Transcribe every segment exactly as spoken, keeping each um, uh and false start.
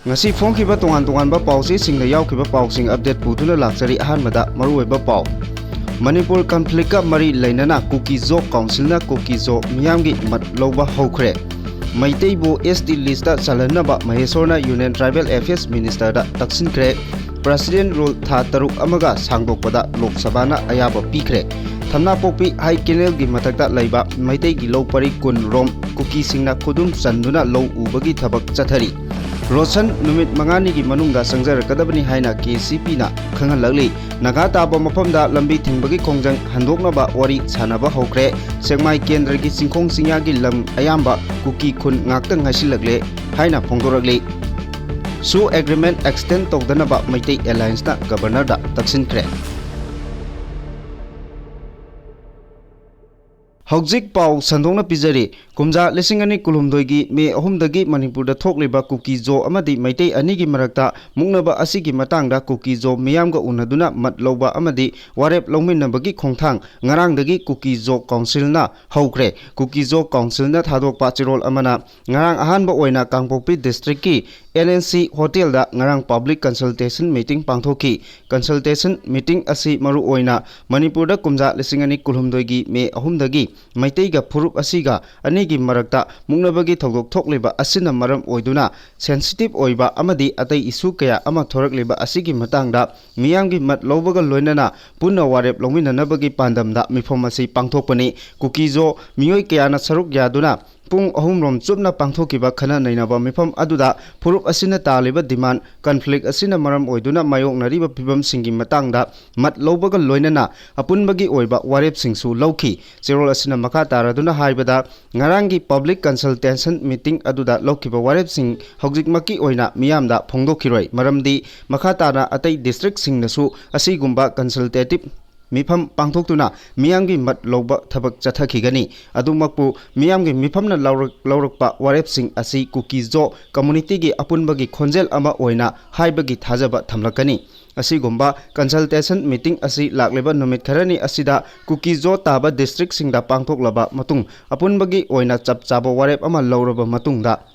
ꯉꯁꯤ ꯐꯣꯡꯈꯤꯕ ꯇꯣꯉꯥꯟ ꯇꯣꯉꯥꯟꯕ ꯄꯥꯎꯆꯦꯁꯤꯡꯗ ꯌꯥꯎꯈꯤꯕ ꯄꯥꯎꯁꯤꯡ ꯑꯞꯗꯦꯠ ꯄꯨꯗꯨꯅ ꯂꯥꯛꯆꯔꯤ꯫ ꯑꯍꯥꯟꯕꯗ ꯃꯔꯨꯑꯣꯏꯕ ꯄꯥꯎ꯫ ꯃꯅꯤꯄꯨꯔ ꯀꯟꯐ꯭ꯂꯤꯛꯀ ꯃꯔꯤ ꯂꯩꯅꯅ ꯀꯨꯀꯤ ꯖꯣ ꯀꯥꯎꯟꯁꯤꯜꯅ ꯀꯨꯀꯤ ꯖꯣ ꯃꯤꯌꯥꯝꯒꯤ ꯃꯠ ꯂꯧꯕ ꯍꯧꯈ꯭ꯔꯦ꯫ ꯃꯩꯇꯩꯕꯨ ꯑꯦꯁ ꯇꯤ ꯂꯤꯁꯇ ꯆꯜꯍꯟꯅꯕ ꯃꯍꯦꯁꯣꯔꯅ ꯌꯨꯅꯤꯌꯟ ꯇ꯭ꯔꯥꯏꯕꯦꯜ ꯑꯦꯐꯤꯌꯔꯁ ꯃꯤꯅꯤꯁꯇꯔꯗ ꯇꯛꯁꯤꯟꯈ꯭ꯔꯦ꯫ ꯄ꯭ꯔꯁꯤꯗꯦꯟ ꯔꯨꯜ ꯊꯥ ꯇꯔꯨꯛ ꯑꯃꯒ ꯁꯥꯡꯗꯣꯛꯄꯗ ꯂꯣꯛ ꯁꯚꯥꯅ ꯑꯌꯥꯕ ꯄꯤꯈ꯭ꯔꯦ꯫ ꯊꯝꯅꯥꯄꯣꯛꯄꯤ ꯍꯥꯏ ꯀꯦꯅꯦꯜꯒꯤ ꯃꯊꯛꯇ ꯂꯩꯕ ꯃꯩꯇꯩꯒꯤ ꯂꯧ ꯄꯔꯤ ꯀꯨꯟ ꯔꯣꯝ ꯀꯨꯀꯤꯁꯤꯡꯅ ꯈꯨꯗꯨꯝ ꯆꯟꯗꯨꯅ ꯂꯧ ꯎꯕꯒꯤ ꯊꯕꯛ ꯆꯠꯊꯔꯤ꯫ ꯔꯣꯁꯟ ꯅꯨꯃꯤꯠ ꯃꯉꯥꯅꯤꯒꯤ ꯃꯅꯨꯡꯗ ꯆꯪꯖꯔꯛꯀꯗꯕꯅꯤ ꯍꯥꯏꯅ ꯀꯦ ꯁꯤ ꯄꯤꯅ ꯈꯪꯍꯜꯂꯛꯂꯤ꯫ ꯅꯥꯒꯥ ꯇꯥꯕ ꯃꯐꯝꯗ ꯂꯝꯕꯤ ꯊꯤꯡꯕꯒꯤ ꯈꯣꯡꯖꯪ ꯍꯟꯗꯣꯛꯅꯕ ꯋꯥꯔꯤ ꯁꯥꯟꯅꯕ ꯍꯧꯈ꯭ꯔꯦ꯫ ꯁꯦꯛꯃꯥꯏ ꯀꯦꯟꯗ꯭ꯔꯒꯤ ꯆꯤꯡꯈꯣꯡ ꯆꯤꯡꯌꯥꯒꯤ ꯂꯝ ꯑꯌꯥꯝꯕ ꯀꯨꯀꯤ ꯈꯨꯟ ꯉꯥꯛꯇ ꯉꯥꯏꯁꯤꯜꯂꯛꯂꯦ ꯍꯥꯏꯅ ꯐꯣꯡꯗꯣꯔꯛꯂꯤ꯫ ꯁꯨ ꯑꯦꯒ꯭ꯔꯤꯃꯦꯟ ꯑꯦꯛꯁꯇꯦꯟ ꯇꯧꯗꯅꯕ ꯃꯩꯇꯩ ꯑꯦꯂꯥꯌꯟꯁꯅ ꯒꯕꯔꯅꯔꯗ ꯇꯛꯁꯤꯟꯈ꯭ꯔꯦ꯫ ꯍꯧꯖꯤꯛ ꯄꯥꯎ ꯁꯟꯗꯣꯛꯅ ꯄꯤꯖꯔꯤ꯫ ꯀꯨꯝꯖꯥ ꯂꯤꯁꯤꯡ ꯑꯅꯤ ꯀꯨꯟꯍꯨꯝꯗꯣꯏꯒꯤ ꯃꯦ ꯑꯍꯨꯝꯗꯒꯤ ꯃꯅꯤꯄꯨꯔꯗ ꯊꯣꯛꯂꯤꯕ ꯀꯨꯀꯤ ꯖꯣ ꯑꯃꯗꯤ ꯃꯩꯇꯩ ꯑꯅꯤꯒꯤ ꯃꯔꯛꯇ ꯃꯨꯛꯅꯕ ꯑꯁꯤꯒꯤ ꯃꯇꯥꯡꯗ ꯀꯨꯀꯤ ꯖꯣ ꯃꯤꯌꯥꯝꯒ ꯎꯅꯗꯨꯅ ꯃꯠ ꯂꯧꯕ ꯑꯃꯗꯤ ꯋꯥꯔꯦꯞ ꯂꯧꯃꯤꯟꯅꯕꯒꯤ ꯈꯣꯡꯊꯥꯡ ꯉꯔꯥꯡꯗꯒꯤ ꯀꯨꯀꯤ ꯖꯣ ꯀꯥꯎꯟꯁꯤꯜꯅ ꯍꯧꯈ꯭ꯔꯦ꯫ ꯀꯨꯀꯤ ꯖꯣ ꯀꯥꯎꯟꯁꯤꯜꯅ ꯊꯥꯗꯣꯛꯄ ꯆꯦꯔꯣꯜ ꯑꯃꯅ ꯉꯔꯥꯡ ꯑꯍꯥꯟꯕ ꯑꯣꯏꯅ ꯀꯥꯡꯄꯣꯛꯄꯤ ꯗꯤꯁꯇ꯭ꯔꯤꯛꯀꯤ ꯑꯦꯟ ꯑꯦꯟ ꯁꯤ ꯍꯣꯇꯦꯜꯗ ꯉꯔꯥꯡ ꯄꯕ꯭ꯂꯤꯛ ꯀꯟꯁꯜꯇꯦꯁꯟ ꯃꯤꯇꯤꯡ ꯄꯥꯡꯊꯣꯛꯈꯤ꯫ ꯀꯟꯁꯜꯇꯦꯁꯟ ꯃꯤꯇꯤꯡ ꯑꯁꯤ ꯃꯔꯨꯑꯣꯏꯅ ꯃꯅꯤꯄꯨꯔꯗ ꯀꯨꯝꯖꯥ ꯂꯤꯁꯤꯡ ꯑꯅꯤ ꯀꯨꯟꯍꯨꯝꯗꯣꯏꯒꯤ ꯃꯦ ꯑꯍꯨꯝꯗꯒꯤ ꯃꯩꯇꯩꯒ ꯐꯨꯔꯨꯞ ꯑꯁꯤꯒ ꯑꯅꯤꯒꯤ ꯃꯔꯛꯇ ꯃꯨꯛꯅꯕꯒꯤ ꯊꯧꯗꯣꯛ ꯊꯣꯛꯂꯤꯕ ꯑꯁꯤꯅ ꯃꯔꯝ ꯑꯣꯏꯗꯨꯅ ꯁꯦꯟꯁꯤꯇꯤꯚ ꯑꯣꯏꯕ ꯑꯃꯗꯤ ꯑꯇꯩ ꯏꯁꯨ ꯀꯌꯥ ꯑꯃ ꯊꯣꯔꯛꯂꯤꯕ ꯑꯁꯤꯒꯤ ꯃꯇꯥꯡꯗ ꯃꯤꯌꯥꯝꯒꯤ ꯃꯠ ꯂꯧꯕꯒ ꯂꯣꯏꯅꯅ ꯄꯨꯟꯅ ꯋꯥꯔꯦꯞ ꯂꯧꯃꯤꯟꯅꯅꯕꯒꯤ ꯄꯥꯟꯗꯝꯗ ꯃꯤꯐꯝ ꯑꯁꯤ ꯄꯥꯡꯊꯣꯛꯄꯅꯤ꯫ ꯀꯨꯀꯤ ꯖꯣ ꯃꯤꯑꯣꯏ ꯀꯌꯥꯅ ꯁꯔꯨꯛ ꯌꯥꯗꯨꯅ ꯄꯨꯡ ꯑꯍꯨꯝꯔꯣꯝ ꯆꯨꯞꯅ ꯄꯥꯡꯊꯣꯛꯈꯤꯕ ꯈꯟꯅ ꯅꯩꯅꯕ ꯃꯤꯐꯝ ꯑꯗꯨꯗ ꯐꯨꯔꯨꯞ ꯑꯁꯤꯅ ꯇꯥꯜꯂꯤꯕ ꯗꯤꯃꯥꯟ, ꯀꯟꯐ꯭ꯂꯤꯛ ꯑꯁꯤꯅ ꯃꯔꯝ ꯑꯣꯏꯗꯨꯅ ꯃꯥꯌꯣꯛꯅꯔꯤꯕ ꯐꯤꯕꯝꯁꯤꯡꯒꯤ ꯃꯇꯥꯡꯗ ꯃꯠ ꯂꯧꯕꯒ ꯂꯣꯏꯅꯅ ꯑꯄꯨꯟꯕꯒꯤ ꯑꯣꯏꯕ ꯋꯥꯔꯦꯞꯁꯤꯡꯁꯨ ꯂꯧꯈꯤ꯫ ꯆꯦꯔꯣꯜ ꯑꯁꯤꯅ ꯃꯈꯥ ꯇꯥꯔꯗꯨꯅ ꯍꯥꯏꯕꯗ, ꯉꯔꯥꯡꯒꯤ ꯄꯕ꯭ꯂꯤꯛ ꯀꯟꯁꯜꯇꯦꯁꯟ ꯃꯤꯇꯤꯡ ꯑꯗꯨꯗ ꯂꯧꯈꯤꯕ ꯋꯥꯔꯦꯞꯁꯤꯡ ꯍꯧꯖꯤꯛꯃꯛꯀꯤ ꯑꯣꯏꯅ ꯃꯤꯌꯥꯝꯗ ꯐꯣꯡꯗꯣꯛꯈꯤꯔꯣꯏ, ꯃꯔꯝꯗꯤ ꯃꯈꯥ ꯇꯥꯅ ꯑꯇꯩ ꯗꯤꯁꯇ꯭ꯔꯤꯛꯁꯤꯡꯗꯁꯨ ꯑꯁꯤꯒꯨꯝꯕ ꯀꯟꯁꯜꯇꯦꯇꯤꯚ ꯃꯤꯐꯝ ꯄꯥꯡꯊꯣꯛꯇꯨꯅ ꯃꯤꯌꯥꯝꯒꯤ ꯃꯠ ꯂꯧꯕ ꯊꯕꯛ ꯆꯠꯊꯈꯤꯒꯅꯤ꯫ ꯑꯗꯨꯃꯛꯄꯨ ꯃꯤꯌꯥꯝꯒꯤ ꯃꯤꯐꯝꯅ ꯂꯧꯔꯛ-, ꯂꯧꯔꯛꯄ ꯋꯥꯔꯦꯞꯁꯤꯡ ꯑꯁꯤ ꯀꯨꯀꯤ ꯖꯣ ꯀꯝꯃꯨꯅꯤꯇꯤꯒꯤ ꯑꯄꯨꯟꯕꯒꯤ ꯈꯣꯟꯖꯦꯜ ꯑꯃ ꯑꯣꯏꯅ ꯍꯥꯏꯕꯒꯤ ꯊꯥꯖꯕ ꯊꯝꯂꯛꯀꯅꯤ꯫ ꯑꯁꯤꯒꯨꯝꯕ ꯀꯟꯁꯜꯇꯦꯁꯟ ꯃꯤꯇꯤꯡ ꯑꯁꯤ ꯂꯥꯛꯂꯤꯕ ꯅꯨꯃꯤꯠ ꯈꯔꯅꯤ ꯑꯁꯤꯗ ꯀꯨꯀꯤ ꯖꯣ ꯇꯥꯕ ꯗꯤꯁꯇ꯭ꯔꯤꯛꯁꯤꯡꯗ ꯄꯥꯡꯊꯣꯛꯂꯕ ꯃꯇꯨꯡ, ꯑꯄꯨꯟꯕꯒꯤ ꯑꯣꯏꯅ ꯆꯞ ꯆꯥꯕ ꯋꯥꯔꯦꯞ ꯑꯃ ꯂꯧꯔꯕ ꯃꯇꯨꯡꯗ,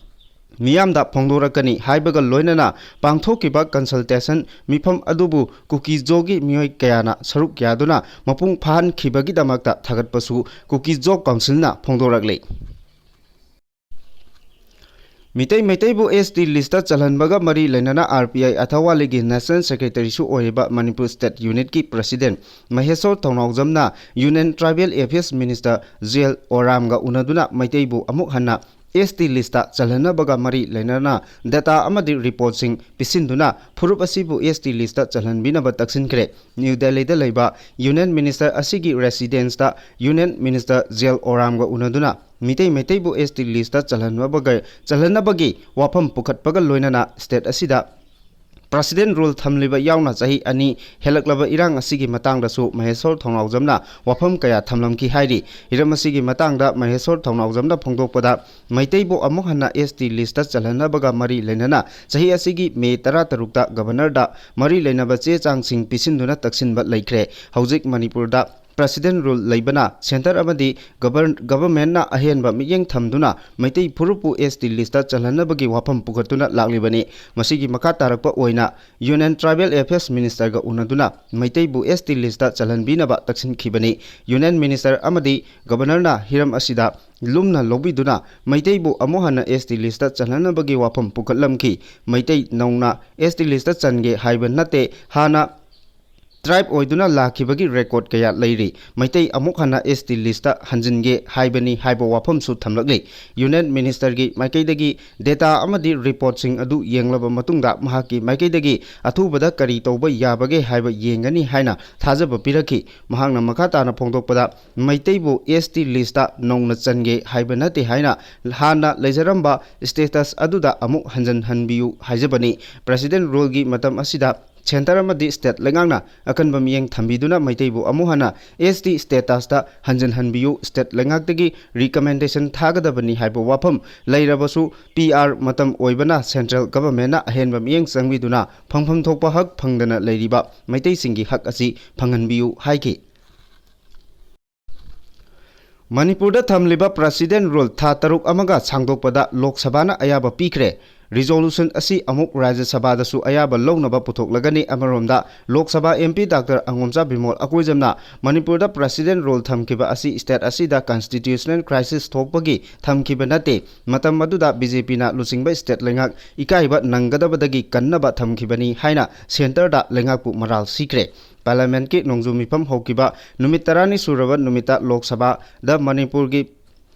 ꯃꯤꯌꯥꯝꯗ ꯐꯣꯡꯗꯣꯔꯛꯀꯅꯤ ꯍꯥꯏꯕꯒ ꯂꯣꯏꯅꯅ ꯄꯥꯡꯊꯣꯛꯈꯤꯕ consultation ꯃꯤꯐꯝ ꯑꯗꯨꯕꯨ ꯀꯨꯀꯤꯖꯣꯒꯤ ꯃꯤꯑꯣꯏ ꯀꯌꯥꯅ ꯁꯔꯨꯛ ꯌꯥꯗꯨꯅ ꯃꯄꯨꯡ ꯐꯥꯍꯟꯈꯤꯕꯒꯤꯗꯃꯛꯇ ꯊꯥꯒꯠꯄꯁꯨ ꯀꯨꯀꯤꯖꯣ ꯀꯥꯎꯟꯁꯤꯜꯅ ꯐꯣꯡꯗꯣꯔꯛꯂꯤ꯫ ꯃꯤꯇꯩ ꯃꯩꯇꯩꯕꯨ S T list ꯆꯜꯍꯟꯕꯒ ꯃꯔꯤ ꯂꯩꯅꯅ R P I ꯑꯊꯋꯥꯂꯤꯒꯤ National Secretary ꯁꯨ ꯑꯣꯏꯔꯤꯕ ꯃꯅꯤꯄꯨꯔ State Unit ꯀꯤ President ꯃꯍꯦꯁꯣꯔ ꯊꯧꯅꯥꯎꯖꯝꯅ Union Tribal Affairs Minister J L Oram ꯒ ꯎꯅꯗꯨꯅ ꯃꯩꯇꯩꯕꯨ ꯑꯃꯨꯛ ꯍꯟꯅ S T list ꯆꯜꯍꯟꯅꯕꯒ ꯃꯔꯤ ꯂꯩꯅꯅ data ꯑꯃꯗꯤ report ꯁꯤꯡ ꯄꯤꯁꯤꯟꯗꯨꯅ ꯐꯨꯔꯨꯞ ꯑꯁꯤꯕꯨ S T list ꯆꯜꯍꯟꯕꯤꯅꯕ ꯇꯛꯁꯤꯟꯈ꯭ꯔꯦ꯫ ꯅ꯭ꯌꯨ ꯗꯦꯜꯂꯤꯗ ꯂꯩꯕ Union Minister ꯑꯁꯤꯒꯤ residence ꯇ Union Minister J L Oram ꯒ ꯎꯅꯗꯨꯅ ꯃꯤꯇꯩ ꯃꯩꯇꯩꯕꯨ S T list ꯆꯜꯍꯟꯅꯕꯒ, ꯆꯜꯍꯟꯅꯕꯒꯤ ꯋꯥꯐꯝ ꯄꯨꯈꯠꯄꯒ ꯂꯣꯏꯅꯅ state ꯑꯁꯤꯗ President rule ꯊꯝꯂꯤꯕ ꯌꯥꯎꯅ ꯆꯍꯤ ꯑꯅꯤ ꯍꯦꯜꯂꯛꯂꯕ ꯏꯔꯥꯡ ꯑꯁꯤꯒꯤ ꯃꯇꯥꯡꯗꯁꯨ ꯃꯍꯦꯁꯣꯔ ꯊꯧꯅꯥꯎꯖꯝꯅ ꯋꯥꯐꯝ ꯀꯌꯥ ꯊꯝꯂꯝꯈꯤ ꯍꯥꯏꯔꯤ꯫ ꯍꯤꯔꯝ ꯑꯁꯤꯒꯤ ꯃꯇꯥꯡꯗ ꯃꯍꯦꯁꯣꯔ ꯊꯧꯅꯥꯎꯖꯝꯅ ꯐꯣꯡꯗꯣꯛꯄꯗ, ꯃꯩꯇꯩꯕꯨ ꯑꯃꯨꯛ ꯍꯟꯅ S T list ꯆꯜꯍꯟꯅꯕꯒ ꯃꯔꯤ ꯂꯩꯅꯅ ꯆꯍꯤ ꯑꯁꯤꯒꯤ ꯃꯦ ꯇꯔꯥꯇꯔꯨꯛꯇ Governor ꯗ ꯃꯔꯤ ꯂꯩꯅꯕ ꯆꯦ ꯆꯥꯡꯁꯤꯡ ꯄꯤꯁꯤꯟꯗꯨꯅ ꯇꯛꯁꯤꯟꯕ ꯂꯩꯈ꯭ꯔꯦ꯫ ꯍꯧꯖꯤꯛ ꯃꯅꯤꯄꯨꯔꯗ President rule ꯂꯩꯕꯅ centre ꯑꯃꯗꯤ govern-, government ꯅ ꯑꯍꯦꯟꯕ ꯃꯤꯠꯌꯦꯡ ꯊꯝꯗꯨꯅ ꯃꯩꯇꯩ ꯐꯨꯔꯨꯞꯄꯨ S T list ꯆꯜꯍꯟꯅꯕꯒꯤ ꯋꯥꯐꯝ ꯄꯨꯈꯠꯇꯨꯅ ꯂꯥꯛꯂꯤꯕꯅꯤ꯫ ꯃꯁꯤꯒꯤ ꯃꯈꯥ ꯇꯥꯔꯛꯄ ꯑꯣꯏꯅ Union Tribal Affairs Minister ꯒ ꯎꯅꯗꯨꯅ ꯃꯩꯇꯩꯕꯨ S T list ꯆꯜꯍꯟꯕꯤꯅꯕ ꯇꯛꯁꯤꯟꯈꯤꯕꯅꯤ꯫ Union Minister ꯑꯃꯗꯤ Governor ꯅ ꯍꯤꯔꯝ ꯑꯁꯤꯗ ꯂꯨꯝꯅ ꯂꯧꯕꯤꯗꯨꯅ ꯃꯩꯇꯩꯕꯨ ꯑꯃꯨꯛ ꯍꯟꯅ S T list ꯆꯜꯍꯟꯅꯕꯒꯤ ꯋꯥꯐꯝ ꯄꯨꯈꯠꯂꯝꯈꯤ꯫ ꯃꯩꯇꯩ ꯅꯧꯅ S T list ꯆꯟꯒꯦ ꯍꯥꯏꯕ ꯅꯠꯇꯦ, ꯍꯥꯟꯅ tribe ꯑꯣꯏꯗꯨꯅ ꯂꯥꯛꯈꯤꯕꯒꯤ record ꯀꯌꯥ ꯂꯩꯔꯤ꯫ ꯃꯩꯇꯩ ꯑꯃꯨꯛ ꯍꯟꯅ S T list ꯍꯟꯖꯤꯟꯒꯦ ꯍꯥꯏꯕꯅꯤ ꯍꯥꯏꯕ ꯋꯥꯐꯝꯁꯨ ꯊꯝꯂꯛꯂꯤ꯫ Union Minister ꯒꯤ ꯃꯥꯏꯀꯩꯗꯒꯤ data ꯑꯃꯗꯤ report ꯁꯤꯡ ꯑꯗꯨ ꯌꯦꯡꯂꯕ ꯃꯇꯨꯡꯗ ꯃꯍꯥꯛꯀꯤ ꯃꯥꯏꯀꯩꯗꯒꯤ ꯑꯊꯨꯕꯗ ꯀꯔꯤ ꯇꯧꯕ ꯌꯥꯕꯒꯦ ꯍꯥꯏꯕ ꯌꯦꯡꯒꯅꯤ ꯍꯥꯏꯅ ꯊꯥꯖꯕ ꯄꯤꯔꯛꯈꯤ꯫ ꯃꯍꯥꯛꯅ ꯃꯈꯥ ꯇꯥꯅ ꯐꯣꯡꯗꯣꯛꯄꯗ, ꯃꯩꯇꯩꯕꯨ S T list ꯅꯧꯅ ꯆꯟꯒꯦ ꯍꯥꯏꯕ ꯅꯠꯇꯦ ꯍꯥꯏꯅ ꯍꯥꯟꯅ ꯂꯩꯖꯔꯝꯕ status ꯑꯗꯨꯗ ꯑꯃꯨꯛ ꯍꯟꯖꯤꯟꯍꯟꯕꯤꯌꯨ ꯍꯥꯏꯖꯕꯅꯤ꯫ President rule ꯒꯤ ꯃꯇꯝ ꯑꯁꯤꯗ centre ꯑꯃꯗꯤ state ꯂꯩꯉꯥꯛꯅ ꯑꯀꯟꯕ ꯃꯤꯠꯌꯦꯡ ꯊꯝꯕꯤꯗꯨꯅ ꯃꯩꯇꯩꯕꯨ ꯑꯃꯨꯛ ꯍꯟꯅ S T status ꯇ ꯍꯟꯖꯤꯟꯍꯟꯕꯤꯌꯨ, state ꯂꯩꯉꯥꯛꯇꯒꯤ recommendation ꯊꯥꯒꯗꯕꯅꯤ ꯍꯥꯏꯕ ꯋꯥꯐꯝ ꯂꯩꯔꯕꯁꯨ, P R ꯃꯇꯝ ꯑꯣꯏꯕꯅ central government ꯅ ꯑꯍꯦꯟꯕ ꯃꯤꯠꯌꯦꯡ ꯆꯪꯕꯤꯗꯨꯅ ꯐꯪꯐꯝ ꯊꯣꯛꯄ ꯍꯛ ꯐꯪꯗꯅ ꯂꯩꯔꯤꯕ ꯃꯩꯇꯩꯁꯤꯡꯒꯤ ꯍꯛ ꯑꯁꯤ ꯐꯪꯍꯟꯕꯤꯌꯨ ꯍꯥꯏꯈꯤ꯫ ꯃꯅꯤꯄꯨꯔꯗ ꯊꯝꯂꯤꯕ President Rule ꯊꯥ ꯇꯔꯨꯛ ꯑꯃꯒ ꯁꯥꯡꯗꯣꯛꯄꯗ ꯂꯣꯛ ꯁꯚꯥꯅ ꯑꯌꯥꯕ ꯄꯤꯈ꯭ꯔꯦ꯫ Resolution ꯑꯁꯤ ꯑꯃꯨꯛ ꯔꯥꯖ꯭ꯌ ꯁꯚꯥꯗꯁꯨ ꯑꯌꯥꯕ ꯂꯧꯅꯕ ꯄꯨꯊꯣꯛꯂꯒꯅꯤ꯫ ꯑꯃꯔꯣꯝꯗ, Lok Sabha M P Doctor ꯑꯉꯣꯝꯆꯥ Bimol ꯑꯀꯣꯏꯖꯝꯅ ꯃꯅꯤꯄꯨꯔꯗ President Rule ꯊꯝꯈꯤꯕ ꯑꯁꯤ state ꯑꯁꯤꯗ constitutional crisis ꯊꯣꯛꯄꯒꯤ ꯊꯝꯈꯤꯕ ꯅꯠꯇꯦ, ꯃꯇꯝ ꯑꯗꯨꯗ B J Pꯅ ꯂꯨꯆꯤꯡꯕ state ꯂꯩꯉꯥꯛ ꯏꯀꯥꯏꯕ ꯅꯪꯒꯗꯕꯗꯒꯤ ꯀꯟꯅꯕ ꯊꯝꯈꯤꯕꯅꯤ ꯍꯥꯏꯅ centreꯗ ꯂꯩꯉꯥꯛꯄꯨ ꯃꯔꯥꯜ ꯁꯤꯈ꯭ꯔꯦ꯫ Parliamentꯀꯤ ꯅꯣꯡꯖꯨ ꯃꯤꯐꯝ ꯍꯧꯈꯤꯕ ꯅꯨꯃꯤꯠ ꯇꯔꯥꯅꯤ ꯁꯨꯔꯕ ꯅꯨꯃꯤꯠꯇ ꯂꯣꯛ ꯁꯚꯥꯗ ꯃꯅꯤꯄꯨꯔꯒꯤ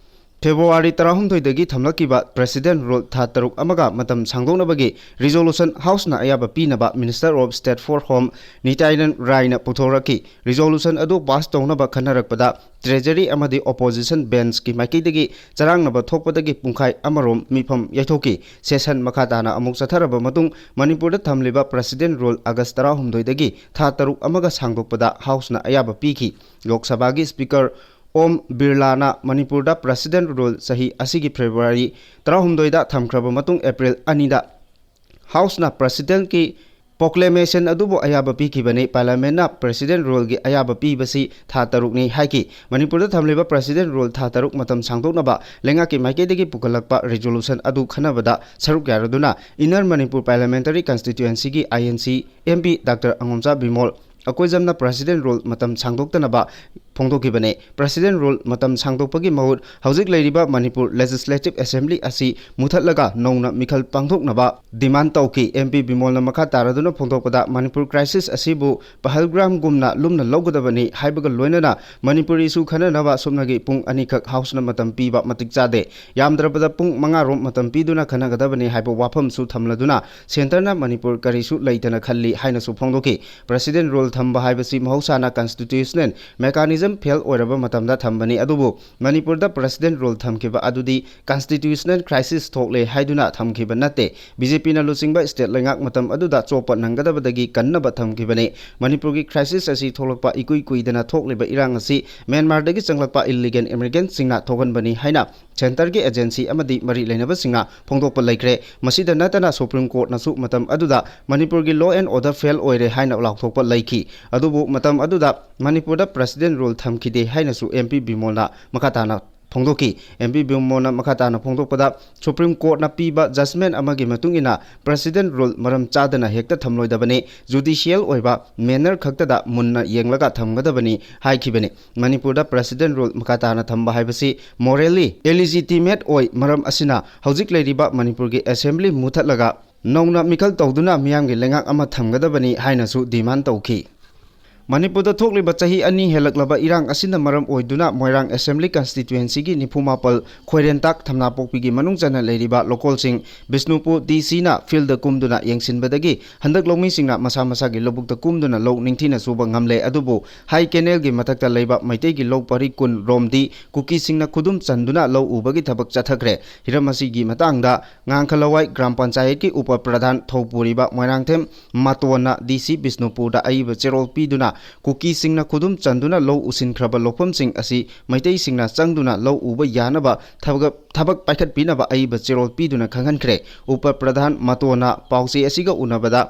February ꯇꯔꯥꯍꯨꯝꯗꯣꯏꯗꯒꯤ ꯊꯝꯂꯛꯈꯤꯕ President Rule ꯊꯥ ꯇꯔꯨꯛ ꯑꯃꯒ ꯃꯇꯝ ꯁꯥꯡꯗꯣꯛꯅꯕꯒꯤ resolution Houseꯅ ꯑꯌꯥꯕ ꯄꯤꯅꯕ Minister of State for Home ꯅꯤꯇ꯭ꯌꯥꯅꯟ ꯔꯥꯏꯅ ꯄꯨꯊꯣꯔꯛꯈꯤ꯫ Resolution ꯑꯗꯨ pass ꯇꯧꯅꯕ ꯈꯟꯅꯔꯛꯄꯗ Treasury ꯑꯃꯗꯤ Opposition benchꯀꯤ ꯃꯥꯏꯀꯩꯗꯒꯤ ꯆꯔꯥꯡꯅꯕ ꯊꯣꯛꯄꯗꯒꯤ ꯄꯨꯡꯈꯥꯏ ꯑꯃꯔꯣꯝ ꯃꯤꯐꯝ ꯌꯩꯊꯣꯛꯈꯤ꯫ Session ꯃꯈꯥ ꯇꯥꯅ ꯑꯃꯨꯛ ꯆꯠꯊꯔꯕ ꯃꯇꯨꯡ ꯃꯅꯤꯄꯨꯔꯗ ꯊꯝꯂꯤꯕ President Rule August ꯇꯔꯥꯍꯨꯝꯗꯣꯏꯗꯒꯤ ꯊꯥ ꯇꯔꯨꯛ ꯑꯃꯒ ꯁꯥꯡꯗꯣꯛꯄꯗ Houseꯅ ꯑꯌꯥꯕ ꯄꯤꯈꯤ꯫ ꯂꯣꯛ ꯁꯚꯥꯒꯤ Speaker ꯑꯣꯝ ꯕꯤꯔꯂꯥꯅ ꯃꯅꯤꯄꯨꯔꯗ President Rule ꯆꯍꯤ ꯑꯁꯤꯒꯤ February ꯇꯔꯥꯍꯨꯝꯗꯣꯏꯗ ꯊꯝꯈ꯭ꯔꯕ ꯃꯇꯨꯡ April ꯑꯅꯤꯗ Houseꯅ Presidentꯀꯤ proclamation ꯑꯗꯨꯕꯨ ꯑꯌꯥꯕ ꯄꯤꯈꯤꯕꯅꯤ꯫ Parliamentꯅ President Ruleꯒꯤ ꯑꯌꯥꯕ ꯄꯤꯕꯁꯤ ꯊꯥ ꯇꯔꯨꯛꯅꯤ ꯍꯥꯏꯈꯤ꯫ ꯃꯅꯤꯄꯨꯔꯗ ꯊꯝꯂꯤꯕ President Rule ꯊꯥ ꯇꯔꯨꯛ ꯃꯇꯝ ꯁꯥꯡꯗꯣꯛꯅꯕ ꯂꯩꯉꯥꯛꯀꯤ ꯃꯥꯏꯀꯩꯗꯒꯤ ꯄꯨꯈꯠꯂꯛꯄ resolution ꯑꯗꯨ ꯈꯟꯅꯕꯗ ꯁꯔꯨꯛ ꯌꯥꯔꯗꯨꯅ Inner Manipur Parliamentary Constituencyꯒꯤ I N C M P Doctor ꯑꯉꯣꯝꯆꯥ Bimol ꯑꯀꯣꯏꯖꯝꯅ President Rule ꯃꯇꯝ ꯁꯥꯡꯗꯣꯛꯇꯅꯕ ꯐꯣꯡꯗꯣꯛꯈꯤꯕꯅꯤ꯫ President Rule ꯃꯇꯝ ꯁꯥꯡꯗꯣꯛꯄꯒꯤ ꯃꯍꯨꯠ ꯍꯧꯖꯤꯛ ꯂꯩꯔꯤꯕ Manipur Legislative Assembly ꯑꯁꯤ ꯃꯨꯊꯠꯂꯒ ꯅꯧꯅ ꯃꯤꯈꯜ ꯄꯥꯡꯊꯣꯛꯅꯕ demand ꯇꯧꯈꯤ꯫ M P ꯕꯤꯃꯣꯜꯅ ꯃꯈꯥ ꯇꯥꯔꯗꯨꯅ ꯐꯣꯡꯗꯣꯛꯄꯗ, ꯃꯅꯤꯄꯨꯔ crisis ꯑꯁꯤꯕꯨ ꯄꯍꯜꯒ꯭ꯔꯥꯝꯒꯨꯝꯅ ꯂꯨꯝꯅ ꯂꯧꯒꯗꯕꯅꯤ ꯍꯥꯏꯕꯒ ꯂꯣꯏꯅꯅ ꯃꯅꯤꯄꯨꯔ issue ꯈꯟꯅꯅꯕ ꯁꯨꯞꯅꯒꯤ ꯄꯨꯡ ꯑꯅꯤꯈꯛ Houseꯅ ꯃꯇꯝ ꯄꯤꯕ ꯃꯇꯤꯛ ꯆꯥꯗꯦ꯫ ꯌꯥꯝꯗ꯭ꯔꯕꯗ ꯄꯨꯡ ꯃꯉꯥ ꯔꯣꯝ ꯃꯇꯝ ꯄꯤꯗꯨꯅ ꯈꯟꯅꯒꯗꯕꯅꯤ ꯍꯥꯏꯕ ꯋꯥꯐꯝꯁꯨ ꯊꯝꯂꯗꯨꯅ centreꯅ ꯃꯅꯤꯄꯨꯔ ꯀꯔꯤꯁꯨ ꯂꯩꯇꯅ ꯈꯜꯂꯤ ꯍꯥꯏꯅꯁꯨ ꯐꯣꯡꯗꯣꯛꯈꯤ꯫ President Rule ꯊꯝꯕ ꯍꯥꯏꯕꯁꯤ ꯃꯍꯧꯁꯥꯅ constitutional mechanism fail ꯑꯣꯏꯔꯕ ꯃꯇꯝꯗ ꯊꯝꯕꯅꯤ, ꯑꯗꯨꯕꯨ ꯃꯅꯤꯄꯨꯔꯗ President Rule ꯊꯝꯈꯤꯕ ꯑꯗꯨꯗꯤ constitutional crisis ꯊꯣꯛꯂꯦ ꯍꯥꯏꯗꯨꯅ ꯊꯝꯈꯤꯕ ꯅꯠꯇꯦ꯫ B J Pꯅ ꯂꯨꯆꯤꯡꯕ state ꯂꯩꯉꯥꯛ ꯃꯇꯝ ꯑꯗꯨꯗ ꯆꯣꯞꯄ ꯅꯪꯒꯗꯕꯗꯒꯤ ꯀꯟꯅꯕ ꯊꯝꯈꯤꯕꯅꯤ꯫ ꯃꯅꯤꯄꯨꯔꯒꯤ crisis ꯑꯁꯤ ꯊꯣꯛꯂꯛꯄ ꯏꯀꯨꯏ ꯀꯨꯏꯗꯅ ꯊꯣꯛꯂꯤꯕ ꯏꯔꯥꯡ ꯑꯁꯤ ꯃ꯭ꯌꯥꯟꯃꯥꯔꯗꯒꯤ ꯆꯪꯂꯛꯄ illegal immigrantꯁꯤꯡꯅ ꯊꯣꯛꯍꯟꯕꯅꯤ ꯍꯥꯏꯅ centreꯒꯤ agency ꯑꯃꯗꯤ ꯃꯔꯤ ꯂꯩꯅꯕꯁꯤꯡꯅ ꯐꯣꯡꯗꯣꯛꯄ ꯂꯩꯈ꯭ꯔꯦ꯫ ꯃꯁꯤꯗ ꯅꯠꯇꯅ Supreme Courtꯅꯁꯨ ꯃꯇꯝ ꯑꯗꯨꯗ ꯃꯅꯤꯄꯨꯔꯒꯤ law and order fail ꯑꯣꯏꯔꯦ ꯍꯥꯏꯅ ꯂꯥꯎꯊꯣꯛꯄ ꯂꯩꯈꯤ꯫ ꯑꯗꯨꯕꯨ ꯃꯇꯝ ꯑꯗꯨꯗ ꯃꯅꯤꯄꯨꯔꯗ President Rule ꯊꯝꯈꯤꯗꯦ ꯍꯥꯏꯅꯁꯨ ꯑꯦꯝ ꯄꯤ ꯕꯤꯃꯣꯜꯅ ꯃꯈꯥ ꯇꯥꯅ ꯐꯣꯡꯗꯣꯛꯈꯤ꯫ ꯑꯦꯝ ꯄꯤ ꯕꯤꯃꯣꯜꯅ ꯃꯈꯥ ꯇꯥꯅ ꯐꯣꯡꯗꯣꯛꯄꯗ, ꯁꯨꯄ꯭ꯔꯤꯝ ꯀꯣꯔꯠꯅ ꯄꯤꯕ ꯖꯖꯃꯦꯟ ꯑꯃꯒꯤ ꯃꯇꯨꯡ ꯏꯟꯅ ꯄ꯭ꯔꯦꯁꯤꯗꯦꯟ ꯔꯨꯜ ꯃꯔꯝ ꯆꯥꯗꯅ ꯍꯦꯛꯇ ꯊꯝꯂꯣꯏꯗꯕꯅꯤ, ꯖꯨꯗꯤꯁꯤꯌꯦꯜ ꯑꯣꯏꯕ ꯃꯦꯅꯔ ꯈꯛꯇꯗ ꯃꯨꯟꯅ ꯌꯦꯡꯂꯒ ꯊꯝꯒꯗꯕꯅꯤ ꯍꯥꯏꯈꯤꯕꯅꯤ꯫ ꯃꯅꯤꯄꯨꯔꯗ ꯄ꯭ꯔꯦꯁꯤꯗꯦꯟ ꯔꯨꯜ ꯃꯈꯥ ꯇꯥꯅ ꯊꯝꯕ ꯍꯥꯏꯕꯁꯤ ꯃꯣꯔꯦꯜꯂꯤ ꯏꯂꯤꯖꯤꯇꯤꯃꯦꯠ ꯑꯣꯏ꯫ ꯃꯔꯝ ꯑꯁꯤꯅ ꯍꯧꯖꯤꯛ ꯂꯩꯔꯤꯕ ꯃꯅꯤꯄꯨꯔꯒꯤ ꯑꯦꯁꯦꯝꯕ꯭ꯂꯤ ꯃꯨꯊꯠꯂꯒ ꯅꯧꯅ ꯃꯤꯈꯜ ꯇꯧꯗꯨꯅ ꯃꯤꯌꯥꯝꯒꯤ ꯂꯩꯉꯥꯛ ꯑꯃ ꯊꯝꯒꯗꯕꯅꯤ ꯍꯥꯏꯅꯁꯨ ꯗꯤꯃꯥꯟ ꯇꯧꯈꯤ꯫ ꯃꯅꯤꯄꯨꯔꯗ ꯊꯣꯛꯂꯤꯕ ꯆꯍꯤ ꯑꯅꯤ ꯍꯦꯜꯂꯛꯂꯕ ꯏꯔꯥꯡ ꯑꯁꯤꯅ ꯃꯔꯝ ꯑꯣꯏꯗꯨꯅ ꯃꯣꯏꯔꯥꯡ ꯑꯦꯁꯦꯝꯕ꯭ꯂꯤ ꯀꯟꯁꯇꯤꯇ꯭ꯋꯦꯟꯁꯤꯒꯤ ꯅꯤꯐꯨ ꯃꯥꯄꯜ ꯈꯣꯏꯔꯦꯟꯇꯥꯛ ꯊꯝꯅꯥꯄꯣꯛꯄꯤꯒꯤ ꯃꯅꯨꯡ ꯆꯟꯅ ꯂꯩꯔꯤꯕ ꯂꯣꯀꯣꯜꯁꯤꯡ ꯕꯤꯁꯅꯨꯄꯨꯔ ꯗꯤ ꯁꯤꯅ ꯐꯤꯜꯗ ꯀꯨꯝꯗꯨꯅ ꯌꯦꯡꯁꯤꯟꯕꯗꯒꯤ ꯍꯟꯗꯛ ꯂꯧꯃꯤꯁꯤꯡꯅ ꯃꯁꯥ ꯃꯁꯥꯒꯤ ꯂꯧꯕꯨꯛꯇ ꯀꯨꯝꯗꯨꯅ ꯂꯧ ꯅꯤꯡꯊꯤꯅ ꯁꯨꯕ ꯉꯝꯂꯦ꯫ ꯑꯗꯨꯕꯨ ꯍꯥꯏ ꯀꯦꯅꯦꯜꯒꯤ ꯃꯊꯛꯇ ꯂꯩꯕ ꯃꯩꯇꯩꯒꯤ ꯂꯧ ꯄꯔꯤ ꯀꯨꯟ ꯔꯣꯝꯗꯤ ꯀꯨꯀꯤꯁꯤꯡꯅ ꯈꯨꯗꯨꯝ ꯆꯟꯗꯨꯅ ꯂꯧ ꯎꯕꯒꯤ ꯊꯕꯛ ꯆꯠꯊꯈ꯭ꯔꯦ꯫ ꯍꯤꯔꯝ ꯑꯁꯤꯒꯤ ꯃꯇꯥꯡꯗ ꯉꯥꯡꯈꯂꯋꯥꯏ ꯒ꯭ꯔꯥꯝ ꯄꯟꯆꯥꯌꯠꯀꯤ ꯎꯄ ꯄ꯭ꯔꯙꯥꯟ ꯊꯧꯄꯨꯔꯤꯕ ꯃꯣꯏꯔꯥꯡꯊꯦꯝ ꯃꯇꯣꯟꯅ ꯗꯤ ꯁꯤ ꯕꯤꯁꯅꯨꯄꯨꯔꯗ ꯑꯏꯕ ꯆꯦꯔꯣꯜ ꯄꯤꯗꯨꯅ ꯀꯨꯀꯤꯁꯤꯡꯅ ꯈꯨꯗꯨꯝ ꯆꯟꯗꯨꯅ ꯂꯧ ꯎꯁꯤꯟꯈ꯭ꯔꯕ ꯂꯧꯐꯝꯁꯤꯡ ꯑꯁꯤ ꯃꯩꯇꯩꯁꯤꯡꯅ ꯆꯪꯗꯨꯅ ꯂꯧ ꯎꯕ ꯌꯥꯅꯕ ꯊꯕꯛ, ꯊꯕꯛ ꯄꯥꯏꯈꯠꯄꯤꯅꯕ ꯑꯏꯕ ꯆꯦꯔꯣꯜ ꯄꯤꯗꯨꯅ ꯈꯪꯍꯟꯈ꯭ꯔꯦ꯫ ꯎꯄ ꯄ꯭ꯔꯙꯥꯟ ꯃꯇꯣꯟꯅ ꯄꯥꯎꯆꯦ ꯑꯁꯤꯒ ꯎꯅꯕꯗ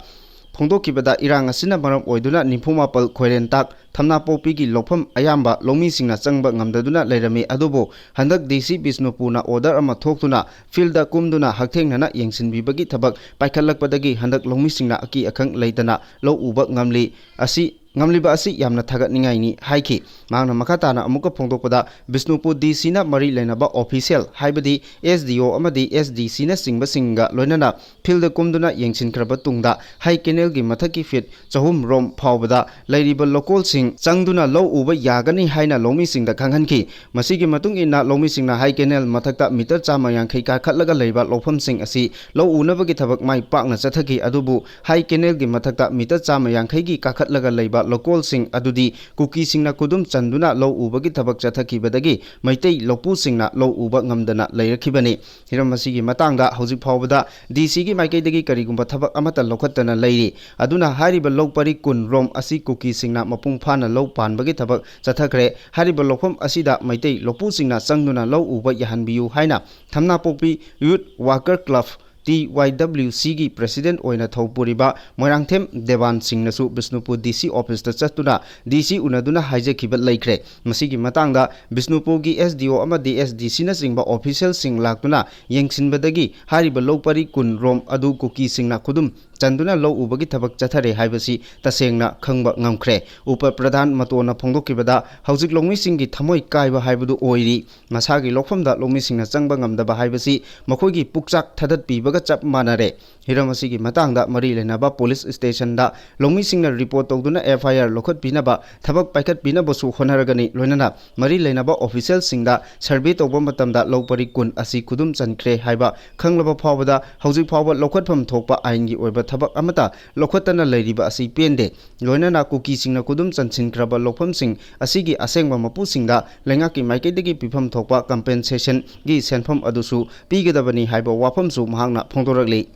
ꯐꯣꯡꯗꯣꯛꯈꯤꯕꯗ, ꯏꯔꯥꯡ ꯑꯁꯤꯅ ꯃꯔꯝ ꯑꯣꯏꯗꯨꯅ ꯅꯤꯐꯨ ꯃꯥꯄꯜ ꯈꯣꯏꯔꯦꯟꯇꯥꯛ ꯊꯝꯅꯥꯄꯣꯛꯄꯤꯒꯤ ꯂꯧꯐꯝ ꯑꯌꯥꯝꯕ ꯂꯧꯃꯤꯁꯤꯡꯅ ꯆꯪꯕ ꯉꯝꯗꯗꯨꯅ ꯂꯩꯔꯝꯃꯤ꯫ ꯑꯗꯨꯕꯨ ꯍꯟꯗꯛ ꯗꯤ ꯁꯤ ꯕꯤꯁꯅꯨꯄꯨꯔꯅ ꯑꯣꯔꯗꯔ ꯑꯃ ꯊꯣꯛꯇꯨꯅ ꯐꯤꯜꯗ ꯀꯨꯝꯗꯨꯅ ꯍꯛꯊꯦꯡꯅꯅ ꯌꯦꯡꯁꯤꯟꯕꯤꯕꯒꯤ ꯊꯕꯛ ꯄꯥꯏꯈꯠꯂꯛꯄꯗꯒꯤ ꯍꯟꯗꯛ ꯂꯧꯃꯤꯁꯤꯡꯅ ꯑꯀꯤ ꯑꯈꯪ ꯂꯩꯇꯅ ꯂꯧ ꯎꯕ ꯉꯝꯂꯤ꯫ ꯑꯁꯤ, ꯉꯝꯂꯤꯕ ꯑꯁꯤ ꯌꯥꯝꯅ ꯊꯥꯒꯠꯅꯤꯡꯉꯥꯏꯅꯤ ꯍꯥꯏꯈꯤ꯫ ꯃꯍꯥꯛꯅ ꯃꯈꯥ ꯇꯥꯅ ꯑꯃꯨꯛꯀ ꯐꯣꯡꯗꯣꯛꯄꯗ, ꯕꯤꯁꯅꯨꯄꯨꯔ ꯗꯤ ꯁꯤꯅ ꯃꯔꯤ ꯂꯩꯅꯕ ꯑꯣꯐꯤꯁꯤꯌꯦꯜ, ꯍꯥꯏꯕꯗꯤ ꯑꯦꯁ ꯗꯤ ꯑꯣ ꯑꯃꯗꯤ ꯑꯦꯁ ꯗꯤ ꯁꯤꯅꯆꯤꯡꯕꯁꯤꯡꯒ ꯂꯣꯏꯅꯅ ꯐꯤꯜꯗ ꯀꯨꯝꯗꯨꯅ ꯌꯦꯡꯁꯤꯟꯈ꯭ꯔꯕ ꯇꯨꯡꯗ ꯍꯥꯏ ꯀꯦꯅꯦꯜꯒꯤ ꯃꯊꯛꯀꯤ ꯐꯤꯠ ꯆꯍꯨꯝ ꯔꯣꯝ ꯐꯥꯎꯕꯗ ꯂꯩꯔꯤꯕ ꯂꯣꯀꯣꯜꯁꯤꯡ ꯆꯪꯗꯨꯅ ꯂꯧ ꯎꯕ ꯌꯥꯒꯅꯤ ꯍꯥꯏꯅ ꯂꯧꯃꯤꯁꯤꯡꯗ ꯈꯪꯍꯟꯈꯤ꯫ ꯃꯁꯤꯒꯤ ꯃꯇꯨꯡ ꯏꯟꯅ ꯂꯧꯃꯤꯁꯤꯡꯅ ꯍꯥꯏ ꯀꯦꯅꯦꯜ ꯃꯊꯛꯇ ꯃꯤꯇꯔ ꯆꯥꯝꯃ ꯌꯥꯡꯈꯩ ꯀꯥꯈꯠꯂꯒ ꯂꯩꯕ ꯂꯧꯐꯝꯁꯤꯡ ꯑꯁꯤ ꯂꯧ ꯎꯅꯕꯒꯤ ꯊꯕꯛ ꯃꯥꯏ ꯄꯥꯛꯅ ꯆꯠꯊꯈꯤ꯫ ꯑꯗꯨꯕꯨ ꯍꯥꯏ ꯀꯦꯅꯦꯜꯒꯤ ꯃꯊꯛꯇ ꯃꯤꯇꯔ ꯆꯥꯝꯃ ꯌꯥꯡꯈꯩꯒꯤ ꯀꯥꯈꯠꯂꯒ ꯂꯩꯕ ꯂꯣꯀꯣꯜꯁꯤꯡ ꯑꯗꯨꯗꯤ ꯀꯨꯀꯤꯁꯤꯡꯅ ꯈꯨꯗꯨꯝ ꯆꯟꯗꯨꯅ ꯂꯧ ꯎꯕꯒꯤ ꯊꯕꯛ ꯆꯠꯊꯈꯤꯕꯗꯒꯤ ꯃꯩꯇꯩ ꯂꯧꯄꯨꯁꯤꯡꯅ ꯂꯧ ꯎꯕ ꯉꯝꯗꯅ ꯂꯩꯔꯛꯈꯤꯕꯅꯤ꯫ ꯍꯤꯔꯝ ꯑꯁꯤꯒꯤ ꯃꯇꯥꯡꯗ ꯍꯧꯖꯤꯛ ꯐꯥꯎꯕꯗ ꯗꯤ ꯁꯤꯒꯤ ꯃꯥꯏꯀꯩꯗꯒꯤ ꯀꯔꯤꯒꯨꯝꯕ ꯊꯕꯛ ꯑꯃꯠꯇ ꯂꯧꯈꯠꯇꯅ ꯂꯩꯔꯤ꯫ ꯑꯗꯨꯅ ꯍꯥꯏꯔꯤꯕ ꯂꯧ ꯄꯔꯤ ꯀꯨꯟ ꯔꯣꯝ ꯑꯁꯤ ꯀꯨꯀꯤꯁꯤꯡꯅ ꯃꯄꯨꯡ ꯐꯥꯅ ꯂꯧ ꯄꯥꯟꯕꯒꯤ ꯊꯕꯛ ꯆꯠꯊꯈ꯭ꯔꯦ꯫ ꯍꯥꯏꯔꯤꯕ ꯂꯧꯐꯝ ꯑꯁꯤꯗ ꯃꯩꯇꯩ ꯂꯧꯄꯨꯁꯤꯡꯅ ꯆꯪꯗꯨꯅ ꯂꯧ ꯎꯕ ꯌꯥꯍꯟꯕꯤꯌꯨ ꯍꯥꯏꯅ ꯊꯝꯅꯥꯄꯣꯛꯄꯤ ꯌꯨꯠ ꯋꯥꯀꯔ ꯀ꯭ꯂꯕ ꯇꯤ ꯋꯥꯏ ꯗꯕ꯭ꯂꯤꯎ ꯁꯤꯒꯤ ꯄ꯭ꯔꯦꯁꯤꯗꯦꯟꯠ ꯑꯣꯏꯅ ꯊꯧ ꯄꯨꯔꯤꯕ ꯃꯣꯏꯔꯥꯡꯊꯦꯝ ꯗꯦꯕꯥꯟ ꯁꯤꯡꯅꯁꯨ ꯕꯤꯁꯅꯨꯄꯨꯔ ꯗꯤ ꯁꯤ ꯑꯣꯐꯤꯁꯇ ꯆꯠꯇꯨꯅ ꯗꯤ ꯁꯤ ꯎꯅꯗꯨꯅ ꯍꯥꯏꯖꯈꯤꯕ ꯂꯩꯈ꯭ꯔꯦ꯫ ꯃꯁꯤꯒꯤ ꯃꯇꯥꯡꯗ ꯕꯤꯁꯅꯨꯄꯨꯔꯒꯤ ꯑꯦꯁ ꯗꯤ ꯑꯣ ꯑꯃꯗꯤ ꯑꯦꯁ ꯗꯤ ꯁꯤꯅꯆꯤꯡꯕ ꯑꯣꯐꯤꯁꯤꯌꯦꯜꯁꯤꯡ ꯂꯥꯛꯇꯨꯅ ꯌꯦꯡꯁꯤꯟꯕꯗꯒꯤ ꯍꯥꯏꯔꯤꯕ ꯂꯧ ꯄꯔꯤ ꯀꯨꯟ ꯔꯣꯝ ꯑꯗꯨ ꯀꯨꯀꯤꯁꯤꯡꯅ ꯈꯨꯗꯨꯝ ꯆꯟꯗꯨꯅ ꯂꯧ ꯎꯕꯒꯤ ꯊꯕꯛ ꯆꯠꯊꯔꯦ ꯍꯥꯏꯕꯁꯤ ꯇꯁꯦꯡꯅ ꯈꯪꯕ ꯉꯝꯈ꯭ꯔꯦ꯫ ꯎꯄ ꯄ꯭ꯔꯙꯥꯟ ꯃꯇꯣꯟꯅ ꯐꯣꯡꯗꯣꯛꯈꯤꯕꯗ, ꯍꯧꯖꯤꯛ ꯂꯧꯃꯤꯁꯤꯡꯒꯤ ꯊꯃꯣꯏ ꯀꯥꯏꯕ ꯍꯥꯏꯕꯗꯨ ꯑꯣꯏꯔꯤ꯫ ꯃꯁꯥꯒꯤ ꯂꯧꯐꯝꯗ ꯂꯧꯃꯤꯁꯤꯡꯅ ꯆꯪꯕ ꯉꯝꯗꯕ ꯍꯥꯏꯕꯁꯤ ꯃꯈꯣꯏꯒꯤ ꯄꯨꯛꯆꯥꯛ ꯊꯥꯗꯠꯄꯤꯕꯒ ꯆꯞ ꯃꯥꯟꯅꯔꯦ꯫ ꯍꯤꯔꯝ ꯑꯁꯤꯒꯤ ꯃꯇꯥꯡꯗ ꯃꯔꯤ ꯂꯩꯅꯕ ꯄꯨꯂꯤꯁ ꯁ꯭ꯇꯦꯁꯟꯗ ꯂꯧꯃꯤꯁꯤꯡꯅ ꯔꯤꯄꯣꯔꯠ ꯇꯧꯗꯨꯅ ꯑꯦꯐ ꯑꯥꯏ ꯑꯥꯔ ꯂꯧꯈꯠꯄꯤꯅꯕ ꯊꯕꯛ ꯄꯥꯏꯈꯠꯄꯤꯅꯕꯁꯨ ꯍꯣꯠꯅꯔꯒꯅꯤ꯫ ꯂꯣꯏꯅꯅ ꯃꯔꯤ ꯂꯩꯅꯕ ꯑꯣꯐꯤꯁꯤꯌꯦꯜꯁꯤꯡꯗ ꯁꯔꯚꯦ ꯇꯧꯕ ꯃꯇꯝꯗ ꯂꯧ ꯄꯔꯤ ꯀꯨꯟ ꯑꯁꯤ ꯈꯨꯗꯨꯝ ꯆꯟꯈ꯭ꯔꯦ ꯍꯥꯏꯕ ꯈꯪꯂꯕ ꯐꯥꯎꯕꯗ ꯍꯧꯖꯤꯛ ꯐꯥꯎꯕ ꯂꯧꯈꯠꯐꯝ ꯊꯣꯛꯄ ꯑꯥꯏꯟꯒꯤ ꯑꯣꯏꯕ ꯊꯕꯛ ꯑꯃꯠꯇ ꯂꯧꯈꯠꯇꯅ ꯂꯩꯔꯤꯕ ꯑꯁꯤ ꯄꯦꯟꯗꯦ꯫ ꯂꯣꯏꯅꯅ ꯀꯨꯀꯤꯁꯤꯡꯅ ꯈꯨꯗꯨꯝ ꯆꯟꯁꯤꯟꯈ꯭ꯔꯕ ꯂꯧꯐꯝꯁꯤꯡ ꯑꯁꯤꯒꯤ ꯑꯁꯦꯡꯕ ꯃꯄꯨꯁꯤꯡꯗ ꯂꯩꯉꯥꯛꯀꯤ ꯃꯥꯏꯀꯩꯗꯒꯤ ꯄꯤꯐꯝ ꯊꯣꯛꯄ ꯀꯝꯄꯦꯟꯁꯦꯁꯟꯒꯤ ꯁꯦꯟꯐꯝ ꯑꯗꯨꯁꯨ ꯄꯤꯒꯗꯕꯅꯤ ꯍꯥꯏꯕ ꯋꯥꯐꯝꯁꯨ ꯃꯍꯥꯛꯅ ꯐꯣꯡꯗꯣꯔꯛꯂꯤ꯫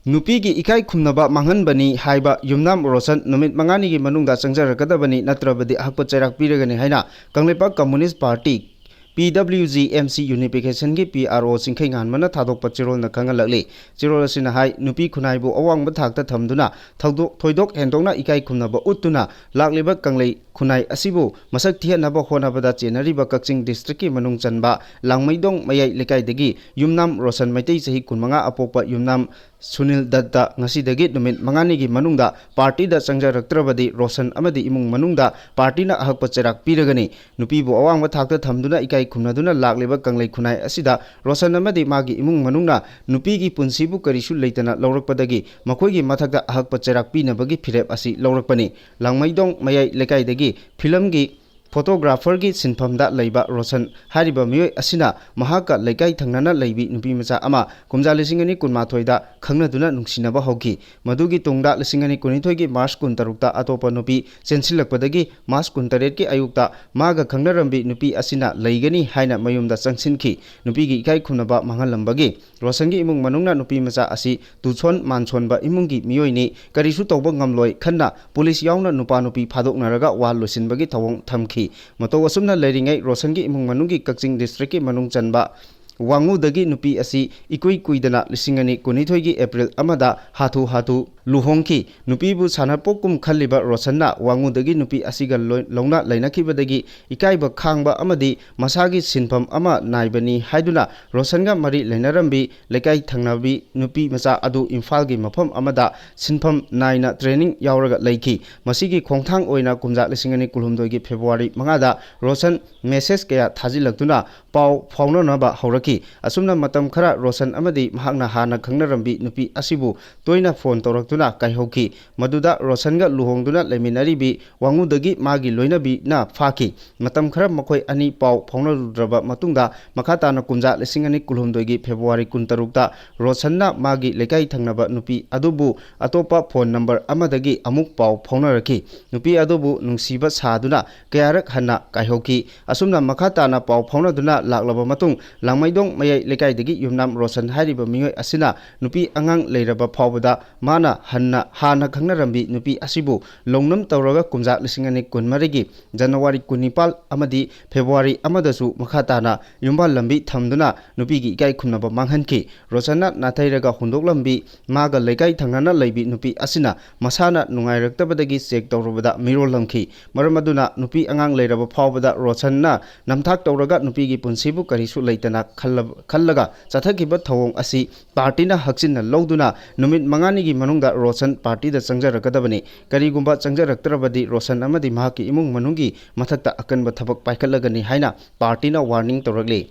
ꯅꯨꯄꯤꯒꯤ ꯏꯀꯥꯏ ꯈꯨꯝꯅꯕ ꯃꯥꯡꯍꯟꯕꯅꯤ ꯍꯥꯏꯕ ꯌꯨꯝꯅꯥꯝ ꯔꯣꯁꯟ ꯅꯨꯃꯤꯠ ꯃꯉꯥꯅꯤꯒꯤ ꯃꯅꯨꯡꯗ ꯆꯪꯖꯔꯛꯀꯗꯕꯅꯤ, ꯅꯠꯇ꯭ꯔꯕꯗꯤ ꯑꯍꯛꯄ ꯆꯩꯔꯥꯛ ꯄꯤꯔꯒꯅꯤ ꯍꯥꯏꯅ ꯀꯪꯂꯩꯄꯥꯛ ꯀꯝꯃꯨꯅꯤꯁ ꯄꯥꯔꯇꯤ, ꯄꯤ W G M C ꯌꯨꯅꯤꯐꯤꯀꯦꯁꯟꯒꯤ P R ꯑꯣ ꯆꯤꯡꯈꯩꯉꯥꯟꯕꯅ ꯊꯥꯗꯣꯛꯄ ꯆꯦꯔꯣꯜꯅ ꯈꯪꯍꯜꯂꯛꯂꯤ꯫ ꯆꯦꯔꯣꯜ ꯑꯁꯤꯅ ꯍꯥꯏ, ꯅꯨꯄꯤ ꯈꯨꯟꯅꯥꯏꯕꯨ ꯑꯋꯥꯡꯕ ꯊꯥꯛꯇ ꯊꯝꯗꯨꯅ ꯊꯧꯗꯣꯛ-, ꯊꯣꯏꯗꯣꯛ ꯍꯦꯟꯗꯣꯛꯅ ꯏꯀꯥꯏ ꯈꯨꯝꯅꯕ ꯎꯠꯇꯨꯅ ꯂꯥꯛꯂꯤꯕ ꯀꯪꯂꯩ ꯈꯨꯟꯅꯥꯏ ꯑꯁꯤꯕꯨ ꯃꯁꯛ ꯊꯤꯍꯟꯅꯕ ꯍꯣꯠꯅꯕꯗ ꯆꯦꯟꯅꯔꯤꯕ ꯀꯛꯆꯤꯡ ꯗꯤꯁꯇ꯭ꯔꯤꯛꯀꯤ ꯃꯅꯨꯡ ꯆꯟꯕ ꯂꯥꯡꯃꯩꯗꯣꯡ ꯃꯌꯥꯏ ꯂꯩꯀꯥꯏꯗꯒꯤ ꯌꯨꯝꯅꯥꯝ ꯔꯣꯁꯟ ꯃꯩꯇꯩ, ꯆꯍꯤ ꯀꯨꯟꯃꯉꯥ ꯑꯄꯣꯛꯄ ꯌꯨꯝꯅꯥꯝ ꯁꯨꯅꯤꯜ ꯗꯠꯇ ꯉꯁꯤꯗꯒꯤ ꯅꯨꯃꯤꯠ ꯃꯉꯥꯅꯤꯒꯤ ꯃꯅꯨꯡꯗ ꯄꯥꯔꯇꯤꯗ ꯆꯪꯖꯔꯛꯇ꯭ꯔꯕꯗꯤ ꯔꯣꯁꯟ ꯑꯃꯗꯤ ꯏꯃꯨꯡ ꯃꯅꯨꯡꯗ ꯄꯥꯔꯇꯤꯅ ꯑꯍꯛꯄ ꯆꯩꯔꯥꯛ ꯄꯤꯔꯒꯅꯤ꯫ ꯅꯨꯄꯤꯕꯨ ꯑꯋꯥꯡꯕ ꯊꯥꯛꯇ ꯊꯝꯗꯨꯅ ꯏꯀꯥꯏ ꯈꯨꯝꯅꯗꯨꯅ ꯂꯥꯛꯂꯤꯕ ꯀꯪꯂꯩ ꯈꯨꯟꯅꯥꯏ ꯑꯁꯤꯗ ꯔꯣꯁꯟ ꯑꯃꯗꯤ ꯃꯥꯒꯤ ꯏꯃꯨꯡ ꯃꯅꯨꯡꯅ ꯅꯨꯄꯤꯒꯤ ꯄꯨꯟꯁꯤꯕꯨ ꯀꯔꯤꯁꯨ ꯂꯩꯇꯅ ꯂꯧꯔꯛꯄꯗꯒꯤ ꯃꯈꯣꯏꯒꯤ ꯃꯊꯛꯇ ꯑꯍꯛꯄ ꯆꯩꯔꯥꯛ ꯄꯤꯅꯕꯒꯤ ꯐꯤꯔꯦꯞ ꯑꯁꯤ ꯂꯧꯔꯛꯄꯅꯤ꯫ ꯂꯥꯡꯃꯩꯗꯣꯡ ꯃꯌꯥꯏ ꯂꯩꯀꯥꯏꯗꯒꯤ ꯐꯤꯂꯝꯒꯤ ꯐꯣꯇꯣꯒ꯭ꯔꯥꯐꯔꯒꯤ ꯁꯤꯟꯐꯝꯗ ꯂꯩꯕ ꯔꯣꯁꯟ ꯍꯥꯏꯔꯤꯕ ꯃꯤꯑꯣꯏ ꯑꯁꯤꯅ ꯃꯍꯥꯛꯀ ꯂꯩꯀꯥꯏ ꯊꯪꯅꯅ ꯂꯩꯕꯤ ꯅꯨꯄꯤ ꯃꯆꯥ ꯑꯃ ꯀꯨꯝꯖꯥ ꯂꯤꯁꯤꯡ ꯑꯅꯤ ꯀꯨꯟꯃꯥꯊꯣꯏꯗ ꯈꯪꯅꯗꯨꯅ ꯅꯨꯡꯁꯤꯅꯕ ꯍꯧꯈꯤ꯫ ꯃꯗꯨꯒꯤ ꯇꯨꯡꯗ ꯂꯤꯁꯤꯡ ꯑꯅꯤ ꯀꯨꯟꯅꯤꯊꯣꯏꯒꯤ ꯃꯥꯔꯆ ꯀꯨꯟꯇꯔꯨꯛꯇ ꯑꯇꯣꯞꯄ ꯅꯨꯄꯤ ꯆꯦꯟꯁꯤꯜꯂꯛꯄꯗꯒꯤ ꯃꯥꯔꯆ ꯀꯨꯟꯇꯔꯦꯠꯀꯤ ꯑꯌꯨꯛꯇ ꯃꯥꯒ ꯈꯪꯅꯔꯝꯕꯤ ꯅꯨꯄꯤ ꯑꯁꯤꯅ ꯂꯩꯒꯅꯤ ꯍꯥꯏꯅ ꯃꯌꯨꯝꯗ ꯆꯪꯁꯤꯟꯈꯤ꯫ ꯅꯨꯄꯤꯒꯤ ꯏꯀꯥꯏ ꯈꯨꯝꯅꯕ ꯃꯥꯡꯍꯜꯂꯝꯕꯒꯤ ꯔꯣꯁꯟꯒꯤ ꯏꯃꯨꯡ ꯃꯅꯨꯡꯅ ꯅꯨꯄꯤ ꯃꯆꯥ ꯑꯁꯤ ꯇꯨꯁꯣꯟ ꯃꯥꯟꯁꯣꯟꯕ ꯏꯃꯨꯡꯒꯤ ꯃꯤꯑꯣꯏꯅꯤ, ꯀꯔꯤꯁꯨ ꯇꯧꯕ ꯉꯝꯂꯣꯏ ꯈꯟꯅ ꯄꯨꯂꯤꯁ ꯌꯥꯎꯅ ꯅꯨꯄꯥ ꯅꯨꯄꯤ ꯐꯥꯗꯣꯛꯅꯔꯒ ꯋꯥ ꯂꯣꯏꯁꯤꯟꯕꯒꯤ ꯊꯧꯑꯣꯡ ꯊꯝꯈꯤ꯫ ꯃꯇꯧ ꯑꯁꯨꯝꯅ ꯂꯩꯔꯤꯉꯩ ꯔꯣꯁꯟꯒꯤ ꯏꯃꯨꯡ ꯃꯅꯨꯡꯒꯤ ꯀꯛꯆꯤꯡ ꯗꯤꯁꯇ꯭ꯔꯤꯛꯀꯤ ꯃꯅꯨꯡ ꯆꯟꯕ ꯋꯥꯉꯨꯗꯒꯤ ꯅꯨꯄꯤ ꯑꯁꯤ ꯏꯀꯨꯏ ꯀꯨꯏꯗꯅ ꯂꯤꯁꯤꯡ ꯑꯅꯤ ꯀꯨꯟꯅꯤꯊꯣꯏꯒꯤ ꯑꯦꯄ꯭ꯔꯤꯜ ꯑꯃꯗ ꯍꯥꯊꯨ ꯍꯥꯊꯨ ꯂꯨꯍꯣꯡꯈꯤ꯫ ꯅꯨꯄꯤꯕꯨ ꯁꯥꯟꯅꯄꯣꯛꯀꯨꯝ ꯈꯜꯂꯤꯕ ꯔꯣꯁꯟꯅ ꯋꯥꯉꯨꯗꯒꯤ ꯅꯨꯄꯤ ꯑꯁꯤꯒ ꯂꯣꯏ-, ꯂꯧꯅ ꯂꯩꯅꯈꯤꯕꯗꯒꯤ ꯏꯀꯥꯏꯕ ꯈꯥꯡꯕ ꯑꯃꯗꯤ ꯃꯁꯥꯒꯤ ꯁꯤꯟꯐꯝ ꯑꯃ ꯅꯥꯏꯕꯅꯤ ꯍꯥꯏꯗꯨꯅ ꯔꯣꯁꯟꯒ ꯃꯔꯤ ꯂꯩꯅꯔꯝꯕꯤ ꯂꯩꯀꯥꯏ ꯊꯪꯅꯕꯤ ꯅꯨꯄꯤ ꯃꯆꯥ ꯑꯗꯨ ꯏꯝꯐꯥꯜꯒꯤ ꯃꯐꯝ ꯑꯃꯗ ꯁꯤꯟꯐꯝ ꯅꯥꯏꯅ training ꯌꯥꯎꯔꯒ ꯂꯩꯈꯤ꯫ ꯃꯁꯤꯒꯤ ꯈꯣꯡꯊꯥꯡ ꯑꯣꯏꯅ ꯀꯨꯝꯖꯥ ꯂꯤꯁꯤꯡ ꯑꯅꯤ ꯀꯨꯟꯍꯨꯝꯗꯣꯏꯒꯤ ꯐꯦꯕ꯭ꯔꯨꯋꯥꯔꯤ ꯃꯉꯥꯗ ꯔꯣꯁꯟ message ꯀꯌꯥ ꯊꯥꯖꯤꯜꯂꯛꯇꯨꯅ ꯄꯥꯎ ꯐꯥꯎꯅꯅꯕ ꯍꯧꯔꯛꯈꯤ꯫ ꯑꯁꯨꯝꯅ ꯃꯇꯝ ꯈꯔ ꯔꯣꯁꯟ ꯑꯃꯗꯤ ꯃꯍꯥꯛꯅ ꯍꯥꯟꯅ ꯈꯪꯅꯔꯝꯕꯤ ꯅꯨꯄꯤ ꯑꯁꯤꯕꯨ ꯇꯣꯏꯅ phone ꯇꯧꯔꯛꯇꯨꯅ ꯀꯥꯏꯍꯧꯈꯤ꯫ ꯃꯗꯨꯗ ꯔꯣꯁꯟꯒ ꯂꯨꯍꯣꯡꯗꯨꯅ ꯂꯩꯃꯤꯟꯅꯔꯤꯕꯤ ꯋꯥꯉꯨꯗꯒꯤ ꯃꯥꯒꯤ ꯂꯣꯏꯅꯕꯤꯅ ꯐꯥꯈꯤ꯫ ꯃꯇꯝ ꯈꯔ ꯃꯈꯣꯏ ꯑꯅꯤ ꯄꯥꯎ ꯐꯥꯎꯅꯔꯨꯗ꯭ꯔꯕ ꯃꯇꯨꯡꯗ, ꯃꯈꯥ ꯇꯥꯅ ꯀꯨꯝꯖꯥ ꯂꯤꯁꯤꯡ ꯑꯅꯤ ꯀꯨꯟꯍꯨꯝꯗꯣꯏꯒꯤ ꯐꯦꯕ꯭ꯔꯨꯋꯥꯔꯤ ꯀꯨꯟꯇꯔꯨꯛꯇ ꯔꯣꯁꯟꯅ ꯃꯥꯒꯤ ꯂꯩꯀꯥꯏ ꯊꯪꯅꯕ ꯅꯨꯄꯤ ꯑꯗꯨꯕꯨ ꯑꯇꯣꯞꯄ phone number ꯑꯃꯗꯒꯤ ꯑꯃꯨꯛ ꯄꯥꯎ ꯐꯥꯎꯅꯔꯛꯈꯤ꯫ ꯅꯨꯄꯤ ꯑꯗꯨꯕꯨ ꯅꯨꯡꯁꯤꯕ ꯁꯥꯗꯨꯅ ꯀꯌꯥꯔꯛ ꯍꯟꯅ ꯀꯥꯏꯍꯧꯈꯤ꯫ ꯑꯁꯨꯝꯅ ꯃꯈꯥ ꯇꯥꯅ ꯄꯥꯎ ꯐꯥꯎꯅꯗꯨꯅ ꯂꯥꯛꯂꯕ ꯃꯇꯨꯡ, ꯂꯥꯡꯃꯩꯗꯣꯡ ꯃꯌꯥꯏ ꯂꯩꯀꯥꯏꯗꯒꯤ ꯌꯨꯝꯅꯥꯝ ꯔꯣꯁꯟ ꯍꯥꯏꯔꯤꯕ ꯃꯤꯑꯣꯏ ꯑꯁꯤꯅ ꯅꯨꯄꯤ ꯑꯉꯥꯡ ꯂꯩꯔꯕ ꯐꯥꯎꯕꯗ ꯃꯥꯅ ꯍꯟꯅ, ꯍꯥꯟꯅ ꯈꯪꯅꯔꯝꯕꯤ ꯅꯨꯄꯤ ꯑꯁꯤꯕꯨ ꯂꯧꯅꯝ ꯇꯧꯔꯒ ꯀꯨꯝꯖꯥ ꯂꯤꯁꯤꯡ ꯑꯅꯤ ꯀꯨꯟꯃꯔꯤꯒꯤ ꯖꯅꯋꯥꯔꯤ ꯀꯨꯟꯅꯤꯄꯥꯜ ꯑꯃꯗꯤ ꯐꯦꯕ꯭ꯔꯨꯋꯥꯔꯤ ꯑꯃꯗꯁꯨ ꯃꯈꯥ ꯇꯥꯅ ꯌꯨꯝꯕꯥꯜ ꯂꯝꯕꯤ ꯊꯝꯗꯨꯅ ꯅꯨꯄꯤꯒꯤ ꯏꯀꯥꯏ ꯈꯨꯝꯅꯕ ꯃꯥꯡꯍꯟꯈꯤ꯫ ꯔꯣꯁꯟꯅ ꯅꯥꯊꯩꯔꯒ ꯍꯨꯟꯗꯣꯛꯂꯝꯕꯤ ꯃꯥꯒ ꯂꯩꯀꯥꯏ ꯊꯪꯅꯅ ꯂꯩꯕꯤ ꯅꯨꯄꯤ ꯑꯁꯤꯅ ꯃꯁꯥꯅ ꯅꯨꯡꯉꯥꯏꯔꯛꯇꯕꯗꯒꯤ check ꯇꯧꯔꯨꯕꯗ ꯃꯤꯔꯣꯜꯂꯝꯈꯤ꯫ ꯃꯔꯝ ꯑꯗꯨꯅ ꯅꯨꯄꯤ ꯑꯉꯥꯡ ꯂꯩꯔꯕ ꯐꯥꯎꯕꯗ ꯔꯣꯁꯟꯅ ꯅꯝꯊꯥꯛ ꯇꯧꯔꯒ ꯅꯨꯄꯤꯒꯤ ꯄꯨꯟꯁꯤꯕꯨ ꯀꯔꯤꯁꯨ ꯂꯩꯇꯅ ꯈꯜꯂ-, ꯈꯜꯂꯒ ꯆꯠꯊꯈꯤꯕ ꯊꯧꯑꯣꯡ ꯑꯁꯤ partyꯅ ꯍꯛꯆꯤꯟꯅ ꯂꯧꯗꯨꯅ ꯅꯨꯃꯤꯠ ꯃꯉꯥꯅꯤꯒꯤ ꯃꯅꯨꯡꯗ ꯔꯣꯁꯟ partyꯗ ꯆꯪꯖꯔꯛꯀꯗꯕꯅꯤ꯫ ꯀꯔꯤꯒꯨꯝꯕ ꯆꯪꯖꯔꯛꯇ꯭ꯔꯕꯗꯤ ꯔꯣꯁꯟ ꯑꯃꯗꯤ ꯃꯍꯥꯛꯀꯤ ꯏꯃꯨꯡ ꯃꯅꯨꯡꯒꯤ ꯃꯊꯛꯇ ꯑꯀꯟꯕ ꯊꯕꯛ ꯄꯥꯏꯈꯠꯂꯒꯅꯤ ꯍꯥꯏꯅ partyꯅ warning ꯇꯧꯔꯛꯂꯤ꯫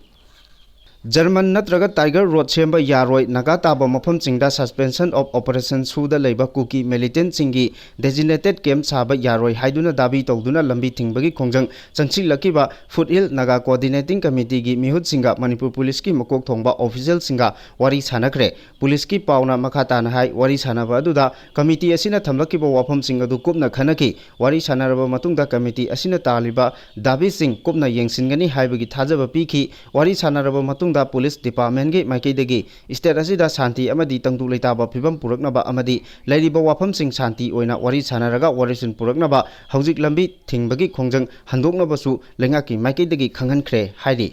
ꯖꯔꯃꯟ ꯅꯠꯇ꯭ꯔꯒ Tiger Road ꯁꯦꯝꯕ ꯌꯥꯔꯣꯏ, ꯅꯥꯒꯥ ꯇꯥꯕ ꯃꯐꯝꯁꯤꯡꯗ suspension of operation ꯁꯨꯗ ꯂꯩꯕ ꯀꯨꯀꯤ militantꯁꯤꯡꯒꯤ designated camp ꯁꯥꯕ ꯌꯥꯔꯣꯏ ꯍꯥꯏꯗꯨꯅ ꯗꯥꯕꯤ ꯇꯧꯗꯨꯅ ꯂꯝꯕꯤ ꯊꯤꯡꯕꯒꯤ ꯈꯣꯡꯖꯪ ꯆꯪꯁꯤꯜꯂꯛꯈꯤꯕ Foothill Naga Coordinating Committeeꯒꯤ ꯃꯤꯍꯨꯠꯁꯤꯡꯒ ꯃꯅꯤꯄꯨꯔ ꯄꯨꯂꯤꯁꯀꯤ ꯃꯀꯣꯛ ꯊꯣꯡꯕ officialꯁꯤꯡꯒ ꯋꯥꯔꯤ ꯁꯥꯟꯅꯈ꯭ꯔꯦ꯫ ꯄꯨꯂꯤꯁꯀꯤ ꯄꯥꯎꯅ ꯃꯈꯥ ꯇꯥꯅ ꯍꯥꯏ, ꯋꯥꯔꯤ ꯁꯥꯟꯅꯕ ꯑꯗꯨꯗ committee ꯑꯁꯤꯅ ꯊꯝꯂꯛꯈꯤꯕ ꯋꯥꯐꯝꯁꯤꯡ ꯑꯗꯨ ꯀꯨꯞꯅ ꯈꯟꯅꯈꯤ꯫ ꯋꯥꯔꯤ ꯁꯥꯟꯅꯔꯕ ꯃꯇꯨꯡꯗ committee ꯑꯁꯤꯅ ꯇꯥꯜꯂꯤꯕ ꯗꯥꯕꯤꯁꯤꯡ ꯀꯨꯞꯅ ꯌꯦꯡꯁꯤꯟꯒꯅꯤ ꯍꯥꯏꯕꯒꯤ ꯊꯥꯖꯕ ꯄꯤꯈꯤ꯫ ꯋꯥꯔꯤ ꯁꯥꯟꯅꯔꯕ ꯃꯇꯨꯡꯗ ꯄꯨꯂꯤꯁ departmentꯀꯤ ꯃꯥꯏꯀꯩꯗꯒꯤ state ꯑꯁꯤꯗ ꯁꯥꯟꯇꯤ ꯑꯃꯗꯤ ꯇꯪꯗꯨ ꯂꯩꯇꯥꯕ ꯐꯤꯕꯝ ꯄꯨꯔꯛꯅꯕ ꯑꯃꯗꯤ ꯂꯩꯔꯤꯕ ꯋꯥꯐꯝꯁꯤꯡ ꯁꯥꯟꯇꯤ ꯑꯣꯏꯅ ꯋꯥꯔꯤ ꯁꯥꯟꯅꯔꯒ ꯋꯥꯔꯣꯏꯁꯤꯟ ꯄꯨꯔꯛꯅꯕ ꯍꯧꯖꯤꯛ ꯂꯝꯕꯤ ꯊꯤꯡꯕꯒꯤ ꯈꯣꯡꯖꯪ ꯍꯟꯗꯣꯛꯅꯕꯁꯨ ꯂꯩꯉꯥꯛꯀꯤ ꯃꯥꯏꯀꯩꯗꯒꯤ ꯈꯪꯍꯟꯈ꯭ꯔꯦ ꯍꯥꯏꯔꯤ꯫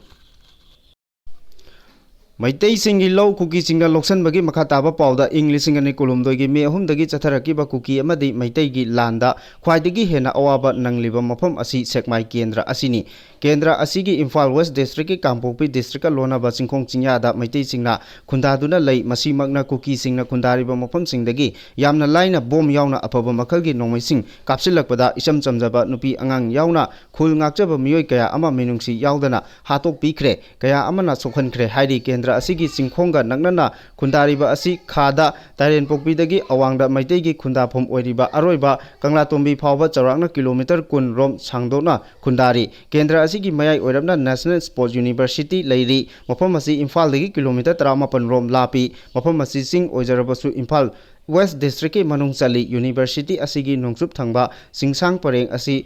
ꯃꯩꯇꯩꯁꯤꯡꯒꯤ ꯂꯧ ꯀꯨꯀꯤꯁꯤꯡꯅ ꯂꯧꯁꯤꯟꯕꯒꯤ ꯃꯈꯥ ꯇꯥꯕ ꯄꯥꯎꯗ, ꯏꯪ ꯂꯤꯁꯤꯡ ꯑꯅꯤ ꯀꯨꯟꯍꯨꯝꯗꯣꯏꯒꯤ ꯃꯦ ꯑꯍꯨꯝꯗꯒꯤ ꯆꯠꯊꯔꯛꯈꯤꯕ ꯀꯨꯀꯤ ꯑꯃꯗꯤ ꯃꯩꯇꯩꯒꯤ ꯂꯥꯟꯗ ꯈ꯭ꯋꯥꯏꯗꯒꯤ ꯍꯦꯟꯅ ꯑꯋꯥꯕ ꯅꯪꯂꯤꯕ ꯃꯐꯝ ꯑꯁꯤ ꯁꯦꯛꯃꯥꯏ ꯀꯦꯟꯗ꯭ꯔ ꯑꯁꯤꯅꯤ꯫ ꯀꯦꯟꯗ꯭ꯔ ꯑꯁꯤꯒꯤ ꯏꯝꯐꯥꯜ ꯋꯦꯁ ꯗꯤꯁꯇ꯭ꯔꯤꯛꯀꯤ ꯀꯥꯡꯄꯣꯛꯄꯤ ꯗꯤꯁꯇ꯭ꯔꯤꯛꯀ ꯂꯣꯟꯅꯕ ꯆꯤꯡꯈꯣꯡ ꯆꯤꯡꯌꯥꯗ ꯃꯩꯇꯩꯁꯤꯡꯅ ꯈꯨꯟꯗꯥꯗꯨꯅ ꯂꯩ꯫ ꯃꯁꯤꯃꯛꯅ ꯀꯨꯀꯤꯁꯤꯡꯅ ꯈꯨꯟꯗꯥꯔꯤꯕ ꯃꯐꯝꯁꯤꯡꯗꯒꯤ ꯌꯥꯝꯅ ꯂꯥꯏꯅ ꯕꯣꯝ ꯌꯥꯎꯅ ꯑꯐꯕ ꯃꯈꯜꯒꯤ ꯅꯣꯡꯃꯩꯁꯤꯡ ꯀꯥꯞꯁꯤꯜꯂꯛꯄꯗ, ꯏꯆꯝ ꯆꯝꯖꯕ ꯅꯨꯄꯤ ꯑꯉꯥꯡ ꯌꯥꯎꯅ ꯈꯨꯜ ꯉꯥꯛꯆꯕ ꯃꯤꯑꯣꯏ ꯀꯌꯥ ꯑꯃ ꯃꯤꯅꯨꯡꯁꯤ ꯌꯥꯎꯗꯅ ꯍꯥꯠꯇꯣꯛꯄꯤꯈ꯭ꯔꯦ, ꯀꯌꯥ ꯑꯃꯅ ꯁꯣꯛꯍꯟꯈ꯭ꯔꯦ ꯍꯥꯏꯔꯤ꯫ ꯀꯦꯟꯗ꯭ꯔ ꯑꯁꯤꯒꯤ ꯆꯤꯡꯈꯣꯡꯒ ꯅꯛꯅꯅ ꯈꯨꯟꯗꯥꯔꯤꯕ ꯑꯁꯤ ꯈꯥꯗ ꯇꯥꯏꯔꯦꯟꯄꯣꯛꯄꯤꯗꯒꯤ ꯑꯋꯥꯡꯗ ꯃꯩꯇꯩꯒꯤ ꯈꯨꯟꯗꯥꯐꯝ ꯑꯣꯏꯔꯤꯕ ꯑꯔꯣꯏꯕ ꯀꯪꯂꯥꯇꯣꯝꯕꯤ ꯐꯥꯎꯕ ꯆꯥꯎꯔꯥꯛꯅ ꯀꯤꯂꯣꯃꯤꯇꯔ ꯀꯨꯟ ꯔꯣꯝ ꯁꯥꯡꯗꯣꯛꯅ ꯈꯨꯟꯗꯥꯔꯤ꯫ ꯀꯦꯟꯗ꯭ꯔ ꯑꯁꯤꯒꯤ ꯃꯌꯥꯏ ꯑꯣꯏꯔꯞꯅ National Sports University ꯂꯩꯔꯤ꯫ ꯃꯐꯝ ꯑꯁꯤ ꯏꯝꯐꯥꯜꯗꯒꯤ ꯀꯤꯂꯣꯃꯤꯇꯔ ꯇꯔꯥꯃꯥꯄꯟ ꯔꯣꯝ ꯂꯥꯞꯄꯤ꯫ ꯃꯐꯝ ꯑꯁꯤ ꯆꯤꯡ ꯑꯣꯏꯖꯔꯕꯁꯨ ꯏꯝꯐꯥꯜ ꯋꯦꯁ ꯗꯤꯁꯇ꯭ꯔꯤꯛꯀꯤ ꯃꯅꯨꯡ ꯆꯜꯂꯤ꯫ ꯌꯨꯅꯤꯚꯔꯁꯤꯇꯤ ꯑꯁꯤꯒꯤ ꯅꯣꯡꯆꯨꯞ ꯊꯪꯕ ꯆꯤꯡꯁꯥꯡ ꯄꯔꯦꯡ ꯑꯁꯤ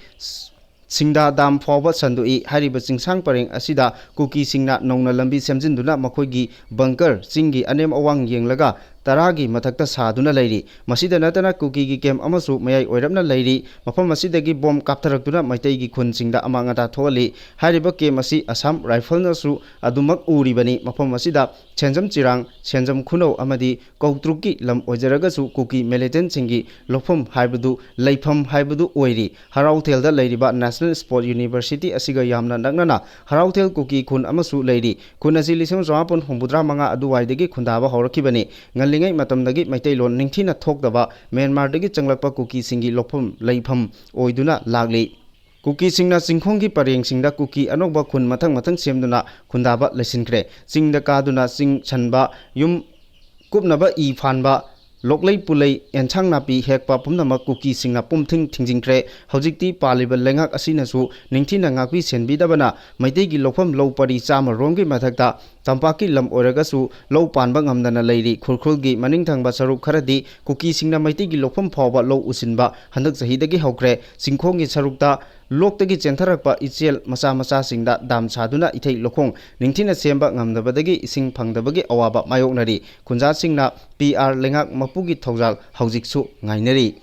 ꯁꯤꯡꯗꯥ ꯗꯥꯝ ꯐꯥꯎꯕ ꯁꯟꯗꯣꯛꯏ꯫ ꯍꯥꯏꯔꯤꯕ ꯆꯤꯡꯁꯥꯡ ꯄꯔꯦꯡ ꯑꯁꯤꯗ ꯀꯨꯀꯤꯁꯤꯡꯅ ꯅꯧꯅ ꯂꯝꯕꯤ ꯁꯦꯝꯖꯤꯟꯗꯨꯅ ꯃꯈꯣꯏꯒꯤ ꯕꯪꯀꯔ, ꯆꯤꯡꯒꯤ ꯑꯅꯦꯝ ꯑꯋꯥꯡ ꯌꯦꯡꯂꯒ ꯇꯔꯥꯒꯤ ꯃꯊꯛꯇ ꯁꯥꯗꯨꯅ ꯂꯩꯔꯤ꯫ ꯃꯁꯤꯗ ꯅꯠꯇꯅ ꯀꯨꯀꯤꯒꯤ ꯀꯦꯝ ꯑꯃꯁꯨ ꯃꯌꯥꯏ ꯑꯣꯏꯔꯞꯅ ꯂꯩꯔꯤ꯫ ꯃꯐꯝ ꯑꯁꯤꯗꯒꯤ ꯕꯣꯝ ꯀꯥꯞꯊꯔꯛꯇꯨꯅ ꯃꯩꯇꯩꯒꯤ ꯈꯨꯟꯁꯤꯡꯗ ꯑꯃꯥꯡ ꯑꯇꯥ ꯊꯣꯛꯍꯜꯂꯤ꯫ ꯍꯥꯏꯔꯤꯕ ꯀꯦꯝ ꯑꯁꯤ ꯑꯁꯥꯝ ꯔꯥꯏꯐꯜꯅꯁꯨ ꯑꯗꯨꯃꯛ ꯎꯔꯤꯕꯅꯤ꯫ ꯃꯐꯝ ꯑꯁꯤꯗ ꯁꯦꯟꯖꯝ ꯆꯤꯔꯥꯡ, ꯁꯦꯟꯖꯝ ꯈꯨꯅꯧ ꯑꯃꯗꯤ ꯀꯧꯇ꯭ꯔꯨꯛꯀꯤ ꯂꯝ ꯑꯣꯏꯖꯔꯒꯁꯨ ꯀꯨꯀꯤ ꯃꯤꯂꯤꯇꯦꯟꯁꯤꯡꯒꯤ ꯂꯧꯐꯝ ꯍꯥꯏꯕꯗꯨ, ꯂꯩꯐꯝ ꯍꯥꯏꯕꯗꯨ ꯑꯣꯏꯔꯤ꯫ ꯍꯔꯥꯎꯊꯦꯜꯗ ꯂꯩꯔꯤꯕ National Sports University ꯑꯁꯤꯒ ꯌꯥꯝꯅ ꯅꯛꯅꯅ ꯍꯔꯥꯎꯊꯦꯜ ꯀꯨꯀꯤ ꯈꯨꯟ ꯑꯃꯁꯨ ꯂꯩꯔꯤ꯫ ꯈꯨꯟ ꯑꯁꯤ ꯂꯤꯁꯤꯡ ꯆꯃꯥꯄꯟ ꯍꯨꯝꯐꯨꯇꯔꯥ ꯃꯉꯥ ꯑꯗꯨꯋꯥꯏꯗꯒꯤ ꯈꯨꯟꯗꯥꯕ ꯍꯧꯔꯛꯈꯤꯕꯅꯤ꯫ ꯉꯜꯂꯤꯉꯩ ꯃꯇꯝꯗꯒꯤ ꯃꯩꯇꯩꯂꯣꯟ ꯅꯤꯡꯊꯤꯅ ꯊꯣꯛꯇꯕ ꯃ꯭ꯌꯥꯟꯃꯥꯔꯗꯒꯤ ꯆꯪꯂꯛꯄ ꯀꯨꯀꯤꯁꯤꯡꯒꯤ ꯂꯧꯐꯝ, ꯂꯩꯐꯝ ꯑꯣꯏꯗꯨꯅ ꯂꯥꯛꯂꯤ꯫ ꯀꯨꯀꯤꯁꯤꯡꯅ ꯆꯤꯡꯈꯣꯡꯒꯤ ꯄꯔꯦꯡꯁꯤꯡꯗ ꯀꯨꯀꯤ ꯑꯅꯧꯕ ꯈꯨꯟ ꯃꯊꯪ ꯃꯊꯪ ꯁꯦꯝꯗꯨꯅ ꯈꯨꯟꯗꯥꯕ ꯂꯩꯁꯤꯟꯈ꯭ꯔꯦ꯫ ꯆꯤꯡꯗ ꯀꯥꯗꯨꯅ ꯆꯤꯡ ꯁꯟꯕ, ꯌꯨꯝ ꯀꯨꯞꯅꯕ ꯏ ꯐꯥꯟꯕ, ꯂꯣꯛꯂꯩ ꯄꯨꯂꯩ, ꯑꯦꯟꯁꯥꯡ ꯅꯥꯄꯤ ꯍꯦꯛꯄ ꯄꯨꯝꯅꯃꯛ ꯀꯨꯀꯤꯁꯤꯡꯅ ꯄꯨꯝꯊꯤꯡ ꯊꯤꯡꯖꯤꯟꯈ꯭ꯔꯦ꯫ ꯍꯧꯖꯤꯛꯇꯤ ꯄꯥꯜꯂꯤꯕ ꯂꯩꯉꯥꯛ ꯑꯁꯤꯅꯁꯨ ꯅꯤꯡꯊꯤꯅ ꯉꯥꯛꯄꯤ ꯁꯦꯟꯕꯤꯗꯕꯅ ꯃꯩꯇꯩꯒꯤ ꯂꯧꯐꯝ ꯂꯧ ꯄꯔꯤ ꯆꯥꯝꯃ ꯔꯣꯝꯒꯤ ꯃꯊꯛꯇ ꯇꯝꯄꯥꯛꯀꯤ ꯂꯝ ꯑꯣꯏꯔꯒꯁꯨ ꯂꯧ ꯄꯥꯟꯕ ꯉꯝꯗꯅ ꯂꯩꯔꯤ꯫ ꯈꯨꯔꯈꯨꯜꯒꯤ ꯃꯅꯤꯡ ꯊꯪꯕ ꯁꯔꯨꯛ ꯈꯔꯗꯤ ꯀꯨꯀꯤꯁꯤꯡꯅ ꯃꯩꯇꯩꯒꯤ ꯂꯧꯐꯝ ꯐꯥꯎꯕ ꯂꯧ ꯎꯁꯤꯟꯕ ꯍꯟꯗꯛ ꯆꯍꯤꯗꯒꯤ ꯍꯧꯈ꯭ꯔꯦ꯫ ꯆꯤꯡꯈꯣꯡꯒꯤ ꯁꯔꯨꯛꯇ ꯂꯣꯛꯇꯒꯤ ꯆꯦꯟꯊꯔꯛꯄ ꯏꯆꯦꯜ ꯃꯆꯥ ꯃꯆꯥꯁꯤꯡꯗ ꯗꯥꯝ ꯁꯥꯗꯨꯅ ꯏꯊꯩ ꯂꯧꯈꯣꯡ ꯅꯤꯡꯊꯤꯅ ꯁꯦꯝꯕ ꯉꯝꯗꯕꯗꯒꯤ ꯏꯁꯤꯡ ꯐꯪꯗꯕꯒꯤ ꯑꯋꯥꯕ ꯃꯥꯌꯣꯛꯅꯔꯤ꯫ ꯈꯨꯟꯖꯥꯁꯤꯡꯅ ꯄꯤ ꯑꯥꯔ ꯂꯩꯉꯥꯛ ꯃꯄꯨꯒꯤ ꯊꯧꯖꯥꯜ ꯍꯧꯖꯤꯛꯁꯨ ꯉꯥꯏꯅꯔꯤ꯫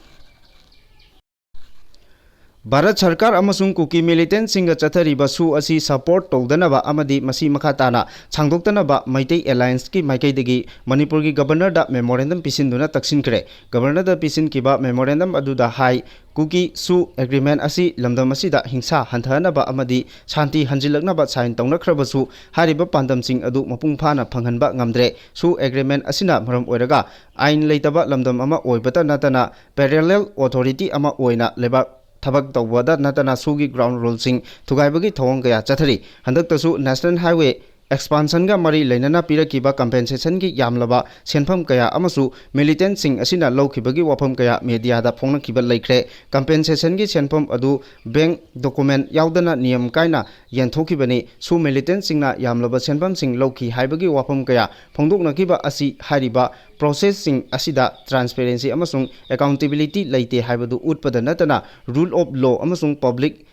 ꯚꯥꯔꯠ ꯁꯔꯀꯥꯔ ꯑꯃꯁꯨꯡ ꯀꯨꯀꯤ ꯃꯤꯂꯤꯇꯦꯟꯠꯁꯤꯡꯒ ꯆꯠꯊꯔꯤꯕ ꯁꯨ ꯑꯁꯤ ꯁꯄꯣꯔꯠ ꯇꯧꯗꯅꯕ ꯑꯃꯗꯤ ꯃꯁꯤ ꯃꯈꯥ ꯇꯥꯅ ꯁꯥꯡꯗꯣꯛꯇꯅꯕ ꯃꯩꯇꯩ ꯑꯦꯂꯥꯏꯟꯁꯀꯤ ꯃꯥꯏꯀꯩꯗꯒꯤ ꯃꯅꯤꯄꯨꯔꯒꯤ ꯒꯕꯔꯅꯔꯗ ꯃꯦꯃꯣꯔꯦꯟꯗꯝ ꯄꯤꯁꯤꯟꯗꯨꯅ ꯇꯛꯁꯤꯟꯈ꯭ꯔꯦ꯫ ꯒꯕꯔꯅꯔꯗ ꯄꯤꯁꯤꯟꯈꯤꯕ ꯃꯦꯃꯣꯔꯦꯟꯗꯝ ꯑꯗꯨꯗ ꯍꯥꯏ, ꯀꯨꯀꯤ ꯁꯨ ꯑꯦꯒ꯭ꯔꯤꯃꯦꯟ ꯑꯁꯤ ꯂꯝꯗꯝ ꯑꯁꯤꯗ ꯍꯤꯡꯁꯥ ꯍꯟꯊꯍꯟꯅꯕ ꯑꯃꯗꯤ ꯁꯥꯟꯇꯤ ꯍꯟꯖꯤꯜꯂꯛꯅꯕ ꯁꯥꯏꯟ ꯇꯧꯅꯈ꯭ꯔꯕꯁꯨ, ꯍꯥꯏꯔꯤꯕ ꯄꯥꯟꯗꯝꯁꯤꯡ ꯑꯗꯨ ꯃꯄꯨꯡ ꯐꯥꯅ ꯐꯪꯍꯟꯕ ꯉꯝꯗ꯭ꯔꯦ꯫ ꯁꯨ ꯑꯦꯒ꯭ꯔꯤꯃꯦꯟ ꯑꯁꯤꯅ ꯃꯔꯝ ꯑꯣꯏꯔꯒ ꯑꯥꯏꯟ ꯂꯩꯇꯕ ꯂꯝꯗꯝ ꯑꯃ ꯑꯣꯏꯕꯇ ꯅꯠꯇꯅ, ꯄꯦꯔꯦꯂꯦꯜ ꯑꯣꯊꯣꯔꯤꯇꯤ ꯑꯃ ꯑꯣꯏꯅ ꯂꯩꯕꯥꯛ ꯊꯕꯛ ꯇꯧꯕꯗ ꯅꯠꯇꯅ ꯁꯨꯒꯤ ꯒ꯭ꯔꯥꯎꯟ ꯔꯨꯜꯁꯤꯡ ꯊꯨꯒꯥꯏꯕꯒꯤ ꯊꯧꯑꯣꯡ ꯀꯌꯥ ꯆꯠꯊꯔꯤ꯫ ꯍꯟꯗꯛꯇꯁꯨ ꯅꯦꯁꯅꯦꯜ ꯍꯥꯏꯋꯦ ꯑꯦꯛꯁꯄꯥꯟꯁꯟꯒ ꯃꯔꯤ ꯂꯩꯅꯅ ꯄꯤꯔꯛꯈꯤꯕ ꯀꯝꯄꯦꯟꯁꯦꯁꯟꯒꯤ ꯌꯥꯝꯂꯕ ꯁꯦꯟꯐꯝ ꯀꯌꯥ ꯑꯃꯁꯨ ꯃꯤꯂꯤꯇꯦꯟꯠꯁꯤꯡ ꯑꯁꯤꯅ ꯂꯧꯈꯤꯕꯒꯤ ꯋꯥꯐꯝ ꯀꯌꯥ ꯃꯦꯗꯤꯌꯥꯗ ꯐꯣꯡꯅꯈꯤꯕ ꯂꯩꯈ꯭ꯔꯦ꯫ ꯀꯝꯄꯦꯟꯁꯦꯁꯟꯒꯤ ꯁꯦꯟꯐꯝ ꯑꯗꯨ ꯕꯦꯡꯛ ꯗꯣꯀꯨꯃꯦꯟ ꯌꯥꯎꯗꯅ ꯅꯤꯌꯝ ꯀꯥꯏꯅ ꯌꯦꯟꯊꯣꯛꯈꯤꯕꯅꯤ꯫ ꯁꯨ ꯃꯤꯂꯤꯇꯦꯟꯠꯁꯤꯡꯅ ꯌꯥꯝꯂꯕ ꯁꯦꯟꯐꯝꯁꯤꯡ ꯂꯧꯈꯤ ꯍꯥꯏꯕꯒꯤ ꯋꯥꯐꯝ ꯀꯌꯥ ꯐꯣꯡꯗꯣꯛꯅꯈꯤꯕ ꯑꯁꯤ ꯍꯥꯏꯔꯤꯕ ꯄ꯭ꯔꯣꯁꯦꯁꯁꯤꯡ ꯑꯁꯤꯗ ꯇ꯭ꯔꯥꯟꯁꯄꯦꯔꯦꯟꯁꯤ ꯑꯃꯁꯨꯡ ꯑꯦꯀꯥꯎꯟꯇꯦꯕꯤꯂꯤꯇꯤ ꯂꯩꯇꯦ ꯍꯥꯏꯕꯗꯨ ꯎꯠꯄꯗ ꯅꯠꯇꯅ, ꯔꯨꯜ ꯑꯣꯐ ꯂꯣ ꯑꯃꯁꯨꯡ ꯄꯕ꯭ꯂꯤꯛ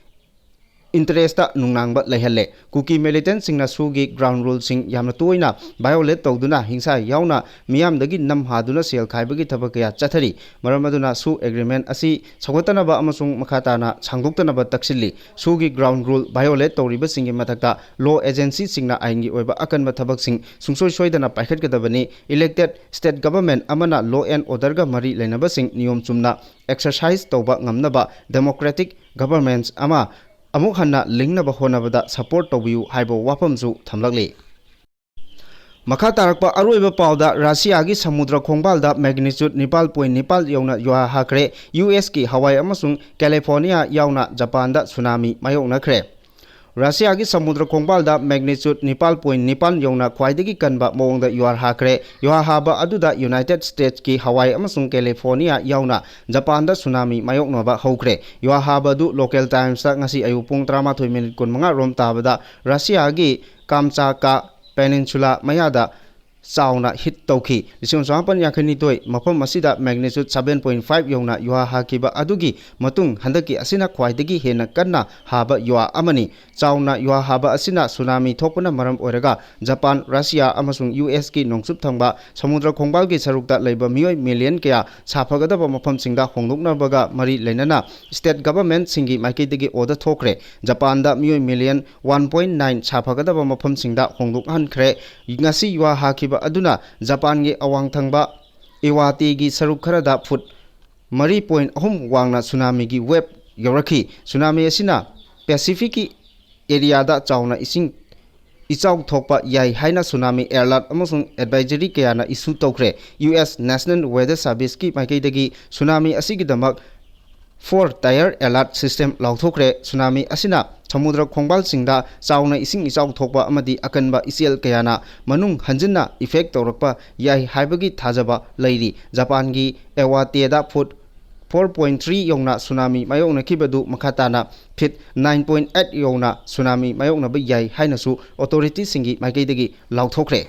ꯏꯟꯇꯔꯦꯁꯇ ꯅꯨꯡꯅꯥꯡꯕ ꯂꯩꯍꯜꯂꯦ꯫ ꯀꯨꯀꯤ ꯃꯤꯂꯤꯇꯦꯟꯠꯁꯤꯡꯅ ꯁꯨꯒꯤ ꯒ꯭ꯔꯥꯎꯟ ꯔꯨꯜꯁꯤꯡ ꯌꯥꯝꯅ ꯇꯣꯏꯅ ꯚꯥꯏꯑꯣꯂꯦꯠ ꯇꯧꯗꯨꯅ ꯍꯤꯡꯁꯥ ꯌꯥꯎꯅ ꯃꯤꯌꯥꯝꯗꯒꯤ ꯅꯝ ꯍꯥꯗꯨꯅ ꯁꯦꯜ ꯈꯥꯏꯕꯒꯤ ꯊꯕꯛ ꯀꯌꯥ ꯆꯠꯊꯔꯤ꯫ ꯃꯔꯝ ꯑꯗꯨꯅ ꯁꯨ ꯑꯦꯒ꯭ꯔꯤꯃꯦꯟ ꯑꯁꯤ ꯁꯧꯒꯠꯇꯅꯕ ꯑꯃꯁꯨꯡ ꯃꯈꯥ ꯇꯥꯅ ꯁꯥꯡꯗꯣꯛꯇꯅꯕ ꯇꯛꯁꯤꯜꯂꯤ꯫ ꯁꯨꯒꯤ ꯒ꯭ꯔꯥꯎꯟ ꯔꯨꯜ ꯚꯥꯏꯑꯣꯂꯦꯠ ꯇꯧꯔꯤꯕꯁꯤꯡꯒꯤ ꯃꯊꯛꯇ ꯂꯣ ꯑꯦꯖꯦꯟꯁꯤꯁꯤꯡꯅ ꯑꯥꯏꯟꯒꯤ ꯑꯣꯏꯕ ꯑꯀꯟꯕ ꯊꯕꯛꯁꯤꯡ ꯁꯨꯡꯁꯣꯏ ꯁꯣꯏꯗꯅ ꯄꯥꯏꯈꯠꯀꯗꯕꯅꯤ꯫ ꯏꯂꯦꯛꯇꯦꯗ ꯁ꯭ꯇꯦꯠ ꯒꯚꯔꯟꯃꯦꯟꯠ ꯑꯃꯅ ꯂꯣ ꯑꯦꯟꯗ ꯑꯣꯔꯗꯔꯒ ꯃꯔꯤ ꯂꯩꯅꯕꯁꯤꯡ ꯅꯤꯌꯣꯝ ꯆꯨꯝꯅ ꯑꯦꯛꯁꯔꯁꯥꯏꯖ ꯇꯧꯕ ꯉꯝꯅꯕ ꯗꯦꯃꯣꯀ꯭ꯔꯦꯇꯤꯛ ꯒꯚꯔꯟꯃꯦꯟꯠ ꯑꯃ ꯑꯃꯨꯛ ꯍꯟꯅ ꯂꯤꯡꯅꯕ ꯍꯣꯠꯅꯕꯗ ꯁꯄꯣꯔꯠ ꯇꯧꯕꯤꯌꯨ ꯍꯥꯏꯕ ꯋꯥꯐꯝꯁꯨ ꯊꯝꯂꯛꯂꯤ꯫ ꯃꯈꯥ ꯇꯥꯔꯛꯄ ꯑꯔꯣꯏꯕ ꯄꯥꯎꯗ, ꯔꯁꯤꯌꯥꯒꯤ ꯁꯃꯨꯗ꯭ꯔ ꯈꯣꯡꯕꯥꯜꯗ ꯃꯦꯒꯅꯤꯆꯨꯠ ꯅꯤꯄꯥꯜ ꯄꯣꯏꯟ ꯅꯤꯄꯥꯜ ꯌꯧꯅ ꯌꯨꯍꯥ ꯍꯥꯈ꯭ꯔꯦ꯫ ꯌꯨ ꯑꯦꯁꯀꯤ ꯍꯋꯥꯏ ꯑꯃꯁꯨꯡ ꯀꯦꯂꯤꯐꯣꯔꯅꯤꯌꯥ ꯌꯥꯎꯅ ꯖꯄꯥꯟꯗ ꯁꯨꯅꯥꯃꯤ ꯃꯥꯌꯣꯛꯅꯈ꯭ꯔꯦ꯫ ꯔꯁꯤꯌꯥꯒꯤ ꯁꯃꯨꯗ꯭ꯔ ꯈꯣꯡꯕꯥꯜꯗ ꯃꯦꯒꯅꯤꯆꯨꯠ ꯅꯤꯄꯥꯜ ꯄꯣꯏꯟ ꯅꯤꯄꯥꯜ ꯌꯧꯅ ꯈ꯭ꯋꯥꯏꯗꯒꯤ ꯀꯟꯕ ꯃꯑꯣꯡꯗ ꯌꯨꯍꯥꯔ ꯍꯥꯈ꯭ꯔꯦ꯫ ꯌꯨꯍꯥꯔ ꯍꯥꯕ ꯑꯗꯨꯗ ꯌꯨꯅꯥꯏꯇꯦꯗ ꯁ꯭ꯇꯦꯠꯁꯀꯤ ꯍꯋꯥꯏ ꯑꯃꯁꯨꯡ ꯀꯦꯂꯤꯐꯣꯔꯅꯤꯌꯥ ꯌꯥꯎꯅ ꯖꯄꯥꯟꯗ ꯁꯨꯅꯥꯃꯤ ꯃꯥꯌꯣꯛꯅꯕ ꯍꯧꯈ꯭ꯔꯦ꯫ ꯌꯨꯍꯥꯔ ꯍꯥꯕ ꯑꯗꯨ ꯂꯣꯀꯦꯜ ꯇꯥꯏꯝꯁꯇ ꯉꯁꯤ ꯑꯌꯨꯛ ꯄꯨꯡ ꯇꯔꯥꯃꯥꯊꯣꯏ ꯃꯤꯅꯤꯠ ꯀꯨꯟꯃꯉꯥ ꯔꯣꯝ ꯇꯥꯕꯗ ꯔꯁꯤꯌꯥꯒꯤ ꯀꯥꯝꯆꯥꯀꯥ ꯄꯦꯅꯤꯟꯁꯨꯂꯥ ꯃꯌꯥꯗ ꯆꯥꯎꯅ ꯍꯤꯠ ꯇꯧꯈꯤ꯫ ꯂꯤꯁꯤꯡ ꯑꯃ ꯆꯃꯥꯄꯟ ꯌꯥꯡꯈꯩ ꯅꯤꯊꯣꯏ ꯃꯐꯝ ꯑꯁꯤꯗ ꯃꯦꯒꯅꯤꯆꯨꯠ ꯁꯚꯦꯟ ꯄꯣꯏꯟ ꯐꯥꯏꯚ ꯌꯧꯅ ꯌꯨꯍꯥ ꯍꯥꯈꯤꯕ ꯑꯗꯨꯒꯤ ꯃꯇꯨꯡ ꯍꯟꯗꯛꯀꯤ ꯑꯁꯤꯅ ꯈ꯭ꯋꯥꯏꯗꯒꯤ ꯍꯦꯟꯅ ꯀꯟꯅ ꯍꯥꯕ ꯌꯨꯍꯥ ꯑꯃꯅꯤ꯫ ꯆꯥꯎꯅ ꯌꯨꯍꯥ ꯍꯥꯕ ꯑꯁꯤꯅ ꯁꯨꯅꯥꯃꯤ ꯊꯣꯛꯄꯅ ꯃꯔꯝ ꯑꯣꯏꯔꯒ ꯖꯄꯥꯟ, ꯔꯁꯤꯌꯥ ꯑꯃꯁꯨꯡ ꯌꯨ ꯑꯦꯁꯀꯤ ꯅꯣꯡꯆꯨꯞ ꯊꯪꯕ ꯁꯃꯨꯗ꯭ꯔ ꯈꯣꯡꯕꯥꯜꯒꯤ ꯁꯔꯨꯛꯇ ꯂꯩꯕ ꯃꯤꯑꯣꯏ ꯃꯤꯂꯤꯌꯟ ꯀꯌꯥ ꯁꯥꯐꯒꯗꯕ ꯃꯐꯝꯁꯤꯡꯗ ꯍꯣꯡꯗꯣꯛꯅꯕꯒ ꯃꯔꯤ ꯂꯩꯅꯅ ꯁ꯭ꯇꯦꯠ ꯒꯚꯔꯟꯃꯦꯟꯠꯁꯤꯡꯒꯤ ꯃꯥꯏꯀꯩꯗꯒꯤ ꯑꯣꯔꯗꯔ ꯊꯣꯛꯈ꯭ꯔꯦ꯫ ꯖꯄꯥꯟꯗ ꯃꯤꯑꯣꯏ ꯃꯤꯂꯤꯌꯟ ꯋꯥꯟ ꯄꯣꯏꯟ ꯅꯥꯏꯟ ꯁꯥꯐꯒꯗꯕ ꯃꯐꯝꯁꯤꯡꯗ ꯍꯣꯡꯗꯣꯛꯍꯟꯈ꯭ꯔꯦ꯫ ꯉꯁꯤ ꯌꯨꯍꯥ ꯍꯥꯈꯤꯕ ꯑꯗꯨꯅ ꯖꯄꯥꯟꯒꯤ ꯑꯋꯥꯡ ꯊꯪꯕ ꯏꯋꯥꯇꯦꯒꯤ ꯁꯔꯨꯛ ꯈꯔꯗ ꯐꯨꯠ ꯃꯔꯤ ꯄꯣꯏꯟ ꯑꯍꯨꯝ ꯋꯥꯡꯅ ꯁꯨꯅꯥꯃꯤꯒꯤ ꯋꯦꯕ ꯌꯧꯔꯛꯈꯤ꯫ ꯁꯨꯅꯥꯃꯤ ꯑꯁꯤꯅ ꯄꯦꯁꯤꯐꯤꯛꯀꯤ ꯑꯦꯔꯤꯌꯥꯗ ꯆꯥꯎꯅ ꯏꯁꯤꯡ ꯏꯆꯥꯎ ꯊꯣꯛꯄ ꯌꯥꯏ ꯍꯥꯏꯅ ꯁꯨꯅꯥꯃꯤ ꯑꯦꯂꯔꯠ ꯑꯃꯁꯨꯡ ꯑꯦꯗꯚꯥꯏꯖꯔꯤ ꯀꯌꯥꯅ ꯏꯁꯨ ꯇꯧꯈ꯭ꯔꯦ꯫ ꯌꯨ ꯑꯦꯁ ꯅꯦꯁꯅꯦꯜ ꯋꯦꯗꯔ ꯁꯔꯚꯤꯁꯀꯤ ꯃꯥꯏꯀꯩꯗꯒꯤ ꯁꯨꯅꯥꯃꯤ ꯑꯁꯤꯒꯤꯗꯃꯛ four tyre alert system ꯂꯥꯎꯊꯣꯛꯈ꯭ꯔꯦ꯫ Tsunami ꯑꯁꯤꯅ ꯁꯃꯨꯗ꯭ꯔ ꯈꯣꯡꯕꯥꯜꯁꯤꯡꯗ ꯆꯥꯎꯅ ꯏꯁꯤꯡ ꯏꯆꯥꯎ ꯊꯣꯛꯄ ꯑꯃꯗꯤ ꯑꯀꯟꯕ ꯏꯆꯦꯜ ꯀꯌꯥꯅ ꯃꯅꯨꯡ ꯍꯟꯖꯤꯟꯅ ꯏꯐꯦꯛ ꯇꯧꯔꯛꯄ ꯌꯥꯏ ꯍꯥꯏꯕꯒꯤ ꯊꯥꯖꯕ ꯂꯩꯔꯤ꯫ ꯖꯄꯥꯟꯒꯤ ꯑꯦꯋꯥꯇꯦꯗ ꯐꯨꯠ ꯐꯣꯔ ꯄꯣꯏꯟ ꯊ꯭ꯔꯤ ꯌꯧꯅ ꯁꯨꯅꯥꯃꯤ ꯃꯥꯌꯣꯛꯅꯈꯤꯕꯗꯨ ꯃꯈꯥ ꯇꯥꯅ ꯐꯤꯠ ꯅꯥꯏꯟ ꯄꯣꯏꯟ ꯑꯩꯠ ꯌꯧꯅ ꯁꯨꯅꯥꯃꯤ ꯃꯥꯌꯣꯛꯅꯕ ꯌꯥꯏ ꯍꯥꯏꯅꯁꯨ ꯑꯣꯊꯣꯔꯤꯇꯤꯁꯤꯡꯒꯤ ꯃꯥꯏꯀꯩꯗꯒꯤ ꯂꯥꯎꯊꯣꯛꯈ꯭ꯔꯦ꯫